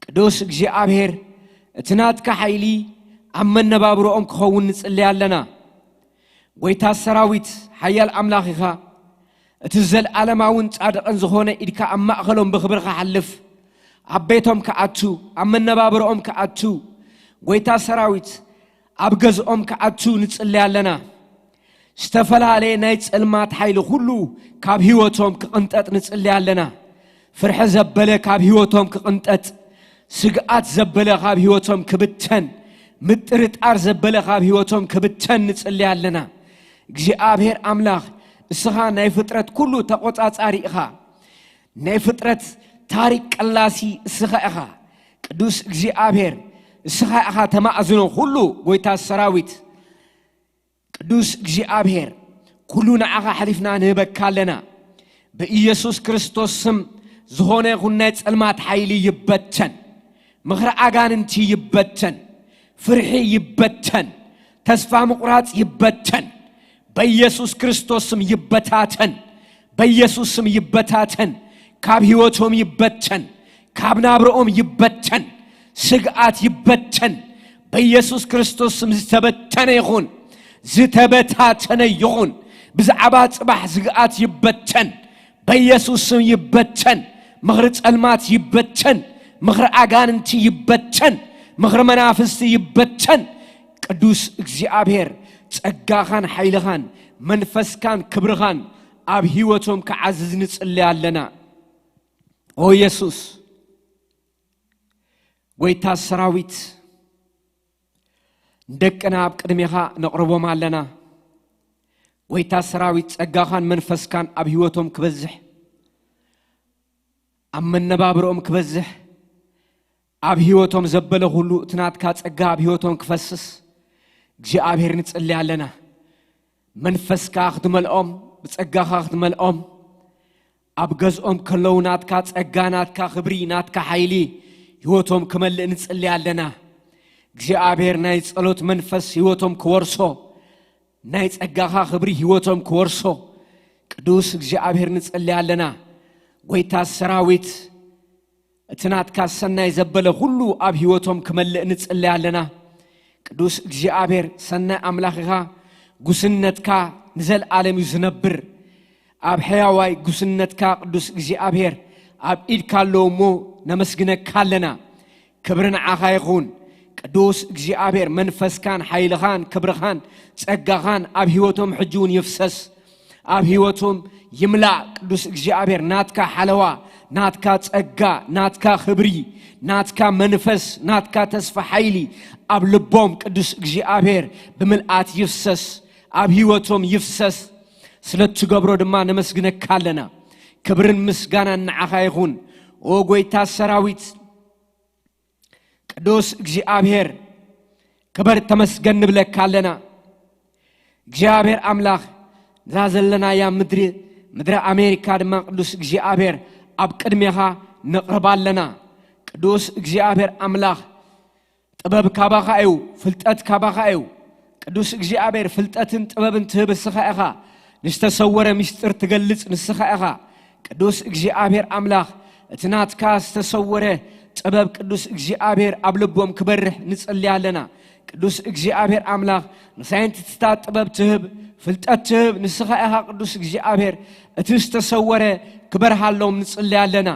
ቅዱስ እግዚኣብሔር፣ እቲ ናትካ ሓይሊ ኣብ መነባብሮኦም ክኸውን ንጽሊ ኣለና። ጎይታ ሰራዊት፣ ሓያል ኣምላኽ ኢኻ። እቲ ዘለኣለማውን ጻድቕን ዝኾነ ኢድካ ኣብ ማእከሎም ብኽብሪ ክሓልፍ፣ ኣብ ቤቶም ክኣቱ፣ ኣብ መነባብሮኦም ክኣቱ፣ ጎይታ ሰራዊት፣ ኣብ ገዝኦም ክኣቱ ንጽሊ ኣለና። ዝተፈላለየ ናይ ጸልማት ሓይሊ ኩሉ ካብ ህይወቶም ክቕንጠጥ ንጽሊ ኣለና። ፍርሒ ዘበለ ካብ ህይወቶም ክቕንጠጥ፣ ስግኣት ዘበለ ካብ ህይወቶም ክብተን፣ ምጥርጣር ዘበለ ካብ ህይወቶም ክብተን ንጽሊ ኣለና። እግዚኣብሔር ኣምላኽ፣ እስኻ ናይ ፍጥረት ኩሉ ተቖጻጻሪ ኢኻ። ናይ ፍጥረት ታሪክ ቀላሲ እስኻ ኢኻ። ቅዱስ እግዚኣብሔር፣ እስኻ ኢኻ ተማእዝኖ ኩሉ፣ ጎይታ ሰራዊት። ቅዱስ እግዚኣብሔር፣ ኩሉ ንዓኻ ኣሕሊፍና ንህበካ ኣለና። ብኢየሱስ ክርስቶስ ስም ዝኾነ ይኹን ናይ ጸልማት ሓይሊ ይበተን። ምኽሪ ኣጋንንቲ ይበተን። ፍርሒ ይበተን። ተስፋ ምቑራጽ ይበተን። በኢየሱስ ክርስቶስ ስም ይበታተን። በኢየሱስ ስም ይበታተን። ካብ ህይወቶም ይበተን። ካብ ናብርኦም ይበተን። ስግኣት ይበተን። በኢየሱስ ክርስቶስ ስም ዝተበተነ ይኹን። ዝተበታተነ ይኹን። ብዛዕባ ጽባሕ ስግኣት ይበተን። በኢየሱስ ስም ይበተን። ምኽሪ ጸልማት ይበተን፣ ምኽሪ ኣጋንንቲ ይበተን፣ ምኽሪ መናፍስቲ ይበተን። ቅዱስ እግዚኣብሔር ጸጋኻን ሓይልኻን መንፈስካን ክብርኻን ኣብ ህይወቶም ክዓዝዝ ንጽሊ ኣለና። ኦ የሱስ፣ ጎይታ ሰራዊት፣ ንደቅና ኣብ ቅድሜኻ ነቕርቦም ኣለና። ጎይታ ሰራዊት፣ ጸጋኻን መንፈስካን ኣብ ህይወቶም ክበዝሕ፣ ኣብ መነባብሮኦም ክበዝሕ፣ ኣብ ህይወቶም ዘበለ ኩሉ እቲ ናትካ ጸጋ ኣብ ህይወቶም ክፈስስ እግዚኣብሔር ንጽሊ ኣለና። መንፈስካ ክትመልኦም፣ ብጸጋኻ ክትመልኦም፣ ኣብ ገዝኦም ከለዉ ናትካ ጸጋ፣ ናትካ ክብሪ፣ ናትካ ሓይሊ ህይወቶም ክመልእ ንጽሊ ኣለና። እግዚኣብሔር ናይ ጸሎት መንፈስ ህይወቶም ክወርሶ፣ ናይ ጸጋኻ ክብሪ ህይወቶም ክወርሶ ቅዱስ እግዚኣብሔር ንጽሊ ኣለና። ጎይታ ሰራዊት፣ እቲ ናትካ ሰናይ ዘበለ ኩሉ ኣብ ህይወቶም ክመልእ ንጽሊ ኣለና። ቅዱስ እግዚኣብሔር፣ ሰናይ ኣምላኽ ኢኻ። ጉስነትካ ንዘለኣለም እዩ ዝነብር። ኣብ ሕያዋይ ጉስነትካ ቅዱስ እግዚኣብሔር ኣብ ኢድካ ኣለዉ እሞ ነመስግነካ ኣለና። ክብሪ ንዓኻ ይኹን። ቅዱስ እግዚኣብሔር፣ መንፈስካን ሓይልኻን ክብርኻን ጸጋኻን ኣብ ህይወቶም ሕጂ እውን ይፍሰስ። ኣብ ህይወቶም ይምላእ። ቅዱስ እግዚኣብሔር፣ ናትካ ሓለዋ፣ ናትካ ጸጋ፣ ናትካ ክብሪ፣ ናትካ መንፈስ፣ ናትካ ተስፋ ሓይሊ ኣብ ልቦም ቅዱስ እግዚኣብሔር ብምልኣት ይፍሰስ፣ ኣብ ህይወቶም ይፍሰስ። ስለ እትገብሮ ድማ ነመስግነካ ኣለና። ክብርን ምስጋናን ንዓኻ ይኹን። ኦ ጎይታ ሰራዊት፣ ቅዱስ እግዚኣብሔር፣ ክበር ተመስገን ንብለካ ኣለና። እግዚኣብሔር ኣምላኽ፣ ነዛ ዘለናያ ምድሪ፣ ምድሪ ኣሜሪካ ድማ ቅዱስ እግዚኣብሔር ኣብ ቅድሜኻ ነቕርባ ኣለና። ቅዱስ እግዚኣብሔር ኣምላኽ፣ ጥበብ ካባኻ እዩ፣ ፍልጠት ካባኻ እዩ። ቅዱስ እግዚኣብሔር፣ ፍልጠትን ጥበብን ትህብ እስኻ ኢኻ። ንዝተሰወረ ምስጢር ትገልጽ ንስኻ ኢኻ። ቅዱስ እግዚኣብሔር ኣምላኽ፣ እቲ ናትካ ዝተሰወረ ጥበብ ቅዱስ እግዚኣብሔር ኣብ ልቦም ክበርህ ንጽሊ ኣለና። ቅዱስ እግዚኣብሔር ኣምላኽ፣ ንሳይንቲስታት ጥበብ ትህብ፣ ፍልጠት ትህብ ንስኻ ኢኻ። ቅዱስ እግዚኣብሔር፣ እቲ ዝተሰወረ ክበርሃሎም ንጽሊ ኣለና።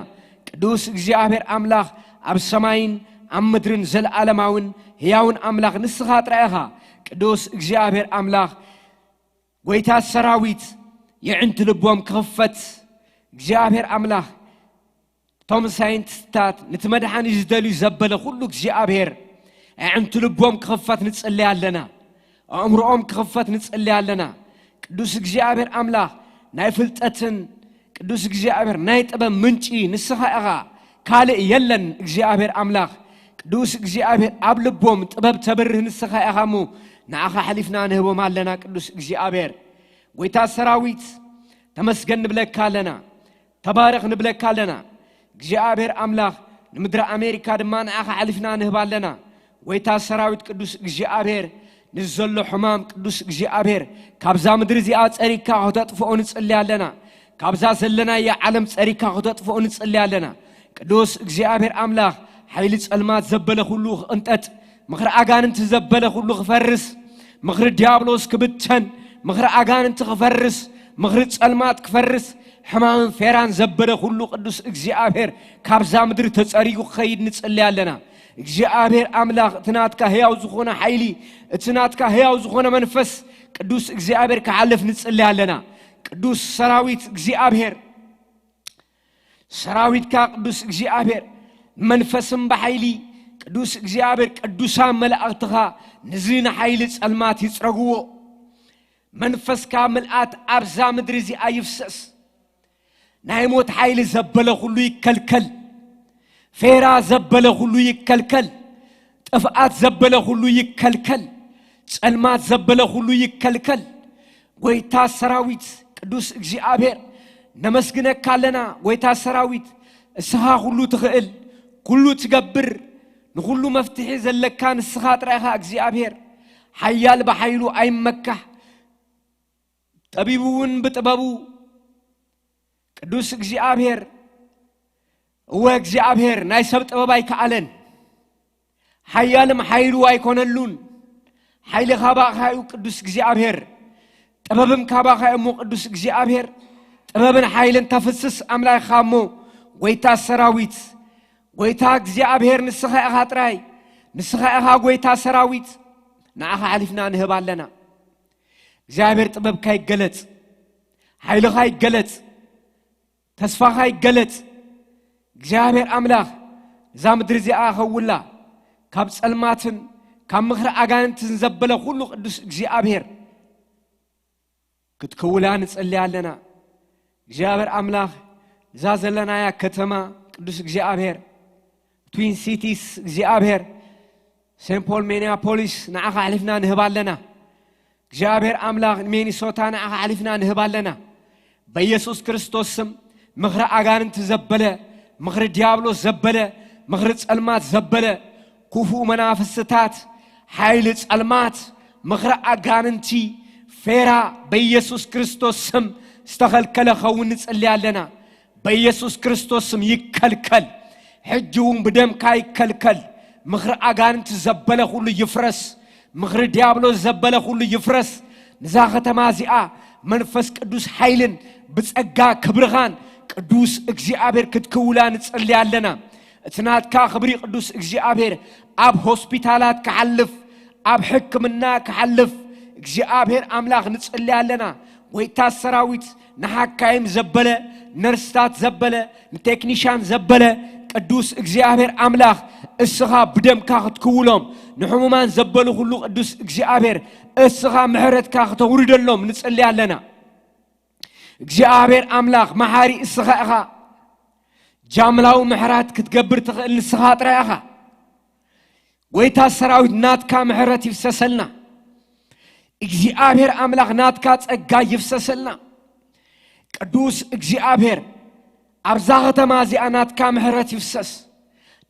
ቅዱስ እግዚኣብሔር ኣምላኽ፣ ኣብ ሰማይን ኣብ ምድርን ዘለዓለማውን ህያውን ኣምላኽ ንስኻ ጥራይ ኢኻ። ቅዱስ እግዚኣብሔር ኣምላኽ፣ ጎይታ ሰራዊት፣ የዕንቲ ልቦም ክኽፈት እግዚኣብሔር ኣምላኽ፣ እቶም ሳይንቲስታት ነቲ መድሓኒ ዝደልዩ ዘበለ ኩሉ እግዚኣብሔር ኣዕንቲ ልቦም ክኽፈት ንጽሊ ኣለና። ኣእምሮኦም ክኽፈት ንጽሊ ኣለና። ቅዱስ እግዚኣብሔር ኣምላኽ፣ ናይ ፍልጠትን ቅዱስ እግዚኣብሔር ናይ ጥበብ ምንጪ ንስኻ ኢኻ፣ ካልእ የለን። እግዚኣብሔር ኣምላኽ፣ ቅዱስ እግዚኣብሔር ኣብ ልቦም ጥበብ ተብርህ ንስኻ ኢኻ እሞ፣ ንዓኻ ሓሊፍና ንህቦም ኣለና። ቅዱስ እግዚኣብሔር፣ ጎይታ ሰራዊት፣ ተመስገን ንብለካ ኣለና። ተባረኽ ንብለካ ኣለና። እግዚኣብሔር ኣምላኽ፣ ንምድሪ ኣሜሪካ ድማ ንዓኻ ሓሊፍና ንህብ ኣለና። ጎይታ ሰራዊት ቅዱስ እግዚኣብሔር፣ ንዘሎ ሕማም ቅዱስ እግዚኣብሔር፣ ካብዛ ምድሪ እዚኣ ጸሪግካ ከተጥፍኦ ንጽሊ ኣለና። ካብዛ ዘለናያ ዓለም ጸሪግካ ከተጥፍኦ ንጽሊ ኣለና። ቅዱስ እግዚኣብሔር ኣምላኽ፣ ሓይሊ ጸልማት ዘበለ ኩሉ ክቕንጠጥ፣ ምኽሪ ኣጋንንቲ ዘበለ ኩሉ ክፈርስ፣ ምኽሪ ዲያብሎስ ክብተን፣ ምኽሪ ኣጋንንቲ ክፈርስ፣ ምኽሪ ጸልማት ክፈርስ፣ ሕማምን ፌራን ዘበለ ኩሉ ቅዱስ እግዚኣብሔር ካብዛ ምድሪ ተጸሪጉ ክኸይድ ንጽሊ ኣለና። እግዚኣብሔር ኣምላኽ፣ እቲ ናትካ ህያው ዝኾነ ሓይሊ፣ እቲ ናትካ ህያው ዝኾነ መንፈስ ቅዱስ እግዚኣብሔር ክሓልፍ ንጽሊ ኣለና። ቅዱስ ሰራዊት እግዚኣብሔር፣ ሰራዊትካ ቅዱስ እግዚኣብሔር፣ መንፈስን ብሓይሊ ቅዱስ እግዚኣብሔር፣ ቅዱሳን መላእኽትኻ ነዚ ንሓይሊ ጸልማት ይጽረግዎ። መንፈስካ ምልኣት ኣብዛ ምድሪ እዚኣ ይፍሰስ። ናይ ሞት ሓይሊ ዘበለ ኩሉ ይከልከል። ፌራ ዘበለ ኩሉ ይከልከል። ጥፍኣት ዘበለ ኩሉ ይከልከል። ጸልማት ዘበለ ኩሉ ይከልከል። ጎይታ ሰራዊት ቅዱስ እግዚኣብሔር፣ ነመስግነካ ኣለና። ጎይታ ሰራዊት፣ እስኻ ኩሉ ትኽእል፣ ኩሉ ትገብር፣ ንኹሉ መፍትሒ ዘለካ ንስኻ ጥራይ ኢኻ እግዚኣብሔር። ሓያል ብሓይሉ ኣይመካሕ፣ ጠቢቡ እውን ብጥበቡ። ቅዱስ እግዚኣብሔር፣ እወ እግዚኣብሔር፣ ናይ ሰብ ጥበብ ኣይከኣለን። ሓያልም ሓይሉ ኣይኮነሉን። ሓይሊ ካባኻ እዩ ቅዱስ እግዚኣብሔር። ጥበብም ካባኻ እዩ እሞ ቅዱስ እግዚኣብሔር። ጥበብን ሓይልን ተፍስስ ኣምላኽኻ እሞ ጎይታ ሰራዊት፣ ጎይታ እግዚኣብሔር ንስኻ ኢኻ ጥራይ፣ ንስኻ ኢኻ ጎይታ ሰራዊት። ንዓኻ ሓሊፍና ንህብ ኣለና። እግዚኣብሔር ጥበብካ ይገለጽ፣ ሓይልኻ ይገለጽ፣ ተስፋኻ ይገለጽ። እግዚኣብሔር ኣምላኽ እዛ ምድሪ እዚኣ ኸውላ ካብ ጸልማትን ካብ ምኽሪ ኣጋንንትን ዘበለ ኩሉ ቅዱስ እግዚኣብሔር ክትክውላ ንጸሊ ኣለና። እግዚኣብሔር ኣምላኽ እዛ ዘለናያ ከተማ ቅዱስ እግዚኣብሔር፣ ትዊን ሲቲስ እግዚኣብሔር፣ ሴንት ፖል ሚኒያፖሊስ ንዓኻ ኣሕሊፍና ንህብ ኣለና። እግዚኣብሔር ኣምላኽ ንሚኒሶታ ንዓኻ ኣሕሊፍና ንህብ ኣለና። በኢየሱስ ክርስቶስ ስም ምኽሪ ኣጋንንቲ ዘበለ፣ ምኽሪ ዲያብሎስ ዘበለ፣ ምኽሪ ጸልማት ዘበለ፣ ክፉእ መናፍስትታት፣ ሓይሊ ጸልማት፣ ምኽሪ ኣጋንንቲ፣ ፌራ በኢየሱስ ክርስቶስ ስም ዝተኸልከለ ኸውን ንጽሊ ኣለና። በኢየሱስ ክርስቶስ ስም ይከልከል። ሕጂ እውን ብደምካ ይከልከል። ምኽሪ ኣጋንንቲ ዘበለ ኩሉ ይፍረስ። ምኽሪ ዲያብሎስ ዘበለ ኩሉ ይፍረስ። ንዛ ከተማ እዚኣ መንፈስ ቅዱስ ሓይልን ብጸጋ ክብርኻን ቅዱስ እግዚኣብሔር ክትክውላ ንጽሊ ኣለና። እቲ ናትካ ክብሪ ቅዱስ እግዚኣብሔር ኣብ ሆስፒታላት ክሓልፍ፣ ኣብ ሕክምና ክሓልፍ እግዚኣብሔር ኣምላኽ ንጽሊ ኣለና። ጎይታ ሰራዊት ንሓካይም ዘበለ፣ ነርስታት ዘበለ፣ ንቴክኒሻን ዘበለ ቅዱስ እግዚኣብሔር ኣምላኽ እስኻ ብደምካ ክትክውሎም፣ ንሕሙማን ዘበሉ ኩሉ ቅዱስ እግዚኣብሔር እስኻ ምሕረትካ ክተውርደሎም ንጽሊ ኣለና። እግዚኣብሔር ኣምላኽ መሓሪ እስኻ ኢኻ። ጃምላዊ ምሕረት ክትገብር ትኽእል ንስኻ ጥራይ ኢኻ። ጎይታ ሰራዊት ናትካ ምሕረት ይፍሰሰልና። እግዚኣብሔር ኣምላኽ ናትካ ጸጋ ይፍሰሰልና። ቅዱስ እግዚኣብሔር ኣብዛ ከተማ እዚኣ ናትካ ምሕረት ይፍሰስ።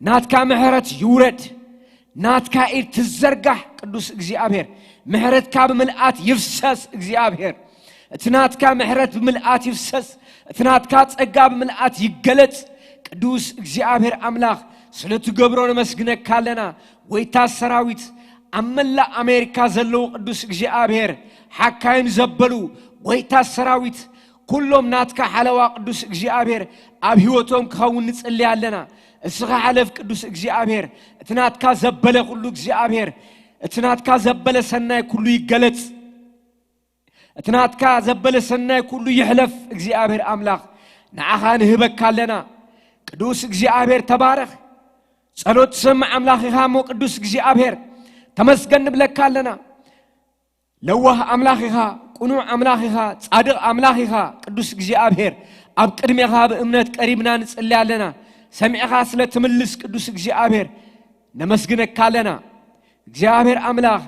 ናትካ ምሕረት ይውረድ። ናትካ ኢድ ትዘርጋሕ ቅዱስ እግዚኣብሔር። ምሕረትካ ብምልኣት ይፍሰስ እግዚኣብሔር። እቲ ናትካ ምሕረት ብምልኣት ይፍሰስ። እቲ ናትካ ጸጋ ብምልኣት ይገለጽ። ቅዱስ እግዚኣብሔር ኣምላኽ ስለ ትገብሮ ነመስግነካ ኣለና። ጎይታ ሰራዊት ኣብ መላእ ኣሜሪካ ዘለዉ ቅዱስ እግዚኣብሔር ሓካይም ዘበሉ ጎይታ ሰራዊት ኩሎም ናትካ ሓለዋ ቅዱስ እግዚኣብሔር ኣብ ህይወቶም ክኸውን ንጽሊ ኣለና። እስኻ ሓለፍ ቅዱስ እግዚኣብሔር። እቲ ናትካ ዘበለ ኩሉ እግዚኣብሔር፣ እቲ ናትካ ዘበለ ሰናይ ኩሉ ይገለጽ። እቲ ናትካ ዘበለ ሰናይ ኩሉ ይሕለፍ እግዚኣብሔር ኣምላኽ። ንዓኻ ንህበካ ኣለና። ቅዱስ እግዚኣብሔር ተባረኽ። ጸሎት ትሰምዕ ኣምላኽ ኢኻ እሞ ቅዱስ እግዚኣብሔር ተመስገን ንብለካ ኣለና። ለዋህ ኣምላኽ ኢኻ፣ ቅኑዕ ኣምላኽ ኢኻ፣ ጻድቕ ኣምላኽ ኢኻ ቅዱስ እግዚኣብሔር። ኣብ ቅድሜኻ ብእምነት ቀሪብና ንጽሊ ኣለና። ሰሚዕኻ ስለ ትምልስ ቅዱስ እግዚኣብሔር ነመስግነካ ኣለና። እግዚኣብሔር ኣምላኽ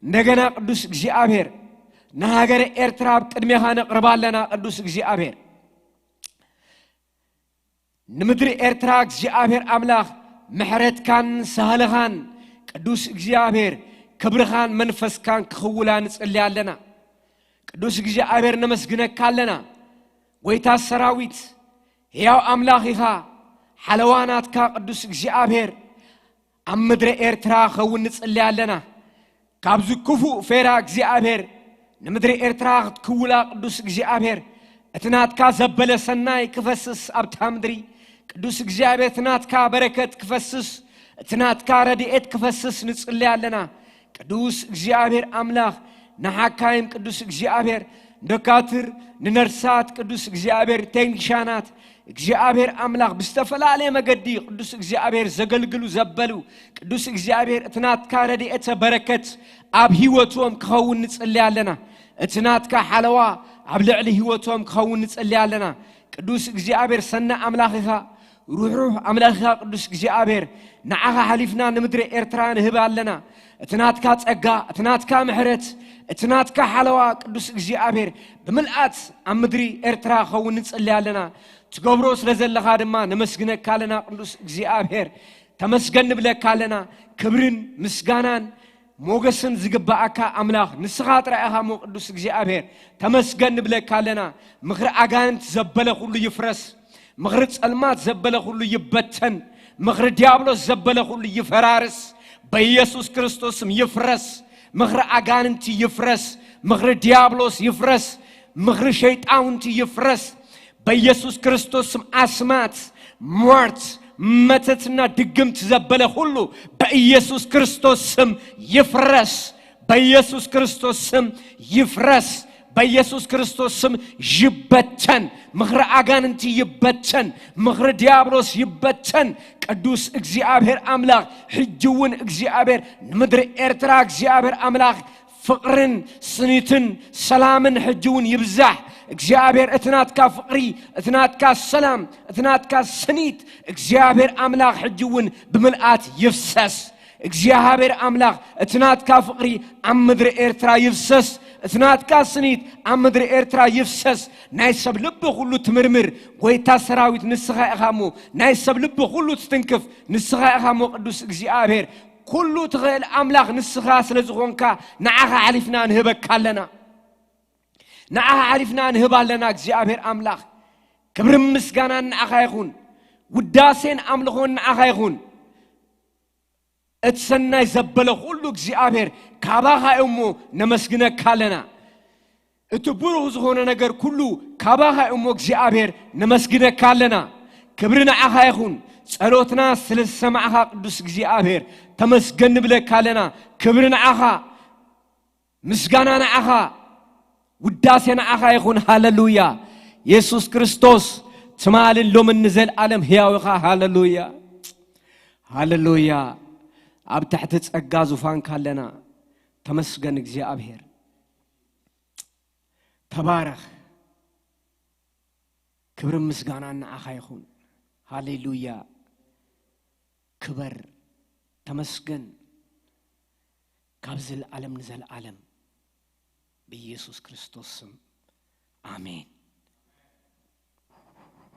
እንደገና ቅዱስ እግዚኣብሔር ንሃገረ ኤርትራ ኣብ ቅድሜኻ ነቕርባ ኣለና ቅዱስ እግዚኣብሔር። ንምድሪ ኤርትራ እግዚኣብሔር ኣምላኽ ምሕረትካን ሳህልኻን ቅዱስ እግዚኣብሔር ክብርኻን መንፈስካን ክኽውላ ንጽሊ ኣለና። ቅዱስ እግዚኣብሔር ነመስግነካ ኣለና። ጎይታ ሰራዊት ሕያው ኣምላኽ ኢኻ። ሓለዋ ናትካ ቅዱስ እግዚኣብሔር ኣብ ምድሪ ኤርትራ ኸውን ንጽሊ ኣለና። ካብዚ ክፉእ ፌራ እግዚኣብሔር ንምድሪ ኤርትራ ክትክውላ ቅዱስ እግዚኣብሔር እቲ ናትካ ዘበለ ሰናይ ክፈስስ ኣብታ ምድሪ ቅዱስ እግዚኣብሔር እቲ ናትካ በረከት ክፈስስ እቲ ናትካ ረድኤት ክፈስስ ንጽሊ ኣለና። ቅዱስ እግዚኣብሔር ኣምላኽ ንሓካይም ቅዱስ እግዚኣብሔር ንዶካትር ንነርሳት ቅዱስ እግዚኣብሔር ቴክኒሻናት እግዚኣብሔር ኣምላኽ ብዝተፈላለየ መገዲ ቅዱስ እግዚኣብሔር ዘገልግሉ ዘበሉ ቅዱስ እግዚኣብሔር እቲ ናትካ ረድኤተ በረከት ኣብ ህይወቶም ክኸውን ንጽሊ ኣለና። እቲ ናትካ ሓለዋ ኣብ ልዕሊ ህይወቶም ክኸውን ንጽሊ ኣለና። ቅዱስ እግዚኣብሔር ሰና ኣምላኽ ኢኻ። ሩሕሩሕ ኣምላኽ ኢኻ ቅዱስ እግዚኣብሔር። ንዓኻ ሓሊፍና ንምድሪ ኤርትራ ንህብ ኣለና። እቲ ናትካ ጸጋ፣ እቲ ናትካ ምሕረት፣ እቲ ናትካ ሓለዋ ቅዱስ እግዚኣብሔር ብምልኣት ኣብ ምድሪ ኤርትራ ክኸውን ንጽሊ ኣለና። ትገብሮ ስለ ዘለኻ ድማ ነመስግነካ ኣለና ቅዱስ እግዚኣብሔር። ተመስገን ንብለካ ኣለና። ክብርን ምስጋናን ሞገስን ዝግብኣካ ኣምላኽ ንስኻ ጥራይ ኢኻ እሞ ቅዱስ እግዚኣብሔር ተመስገን ንብለካ ኣለና። ምኽሪ ኣጋንንት ዘበለ ኩሉ ይፍረስ። ምኽሪ ጸልማት ዘበለ ኩሉ ይበተን። ምኽሪ ዲያብሎስ ዘበለ ኩሉ ይፈራርስ። በኢየሱስ ክርስቶስም ይፍረስ። ምኽሪ ኣጋንንቲ ይፍረስ። ምኽሪ ዲያብሎስ ይፍረስ። ምኽሪ ሸይጣውንቲ ይፍረስ። በኢየሱስ ክርስቶስ ስም ኣስማት፣ ሟርት፣ መተትና ድግምት ዘበለ ሁሉ በኢየሱስ ክርስቶስ ስም ይፍረስ። በኢየሱስ ክርስቶስ ስም ይፍረስ። በኢየሱስ ክርስቶስ ስም ይበተን። ምኽሪ ኣጋንንቲ ይበተን። ምኽሪ ዲያብሎስ ይበተን። ቅዱስ እግዚኣብሔር ኣምላኽ ሕጂ እውን እግዚኣብሔር ንምድሪ ኤርትራ እግዚኣብሔር ኣምላኽ ፍቕርን ስኒትን ሰላምን ሕጂ እውን ይብዛሕ። እግዚኣብሔር እቲ ናትካ ፍቕሪ፣ እቲ ናትካ ሰላም፣ እቲ ናትካ ስኒት እግዚኣብሔር ኣምላኽ ሕጂ እውን ብምልኣት ይፍሰስ። እግዚኣብሔር ኣምላኽ እቲ ናትካ ፍቕሪ ኣብ ምድሪ ኤርትራ ይፍሰስ። እቲ ናትካ ስኒት ኣብ ምድሪ ኤርትራ ይፍሰስ። ናይ ሰብ ልቢ ኩሉ ትምርምር ጎይታ ሰራዊት ንስኻ ኢኻ እሞ፣ ናይ ሰብ ልቢ ኩሉ ትትንክፍ ንስኻ ኢኻ እሞ ቅዱስ እግዚኣብሔር። ኩሉ ትኽእል ኣምላኽ ንስኻ ስለ ዝኾንካ ንዓኻ ሓሊፍና ንህበካ ኣለና። ንዓኻ ሓሊፍና ንህብ ኣለና እግዚኣብሔር ኣምላኽ። ክብርን ምስጋናን ንዓኻ ይኹን። ውዳሴን ኣምልኾን ንዓኻ ይኹን። እቲ ሰናይ ዘበለ ኩሉ እግዚኣብሔር ካባኻ እዩ እሞ ነመስግነካ ኣለና። እቲ ብሩኽ ዝኾነ ነገር ኩሉ ካባኻ እዩ እሞ እግዚኣብሔር ነመስግነካ ኣለና። ክብሪ ንዓኻ ይኹን። ጸሎትና ስለ ዝሰማዕኻ ቅዱስ እግዚኣብሔር ተመስገን ንብለካ ኣለና። ክብሪ ንዓኻ፣ ምስጋና ንዓኻ፣ ውዳሴ ንዓኻ ይኹን። ሃለሉያ። የሱስ ክርስቶስ ትማልን ሎምን ንዘለኣለም ህያው ኢኻ። ሃለሉያ፣ ሃለሉያ። ኣብ ትሕቲ ጸጋ ዙፋንካ ኣለና። ተመስገን እግዚኣብሔር። ተባረኽ። ክብርን ምስጋናን ንዓኻ ይኹን። ሃሌሉያ። ክበር፣ ተመስገን። ካብ ዘለኣለም ንዘለኣለም ብኢየሱስ ክርስቶስ ስም ኣሜን።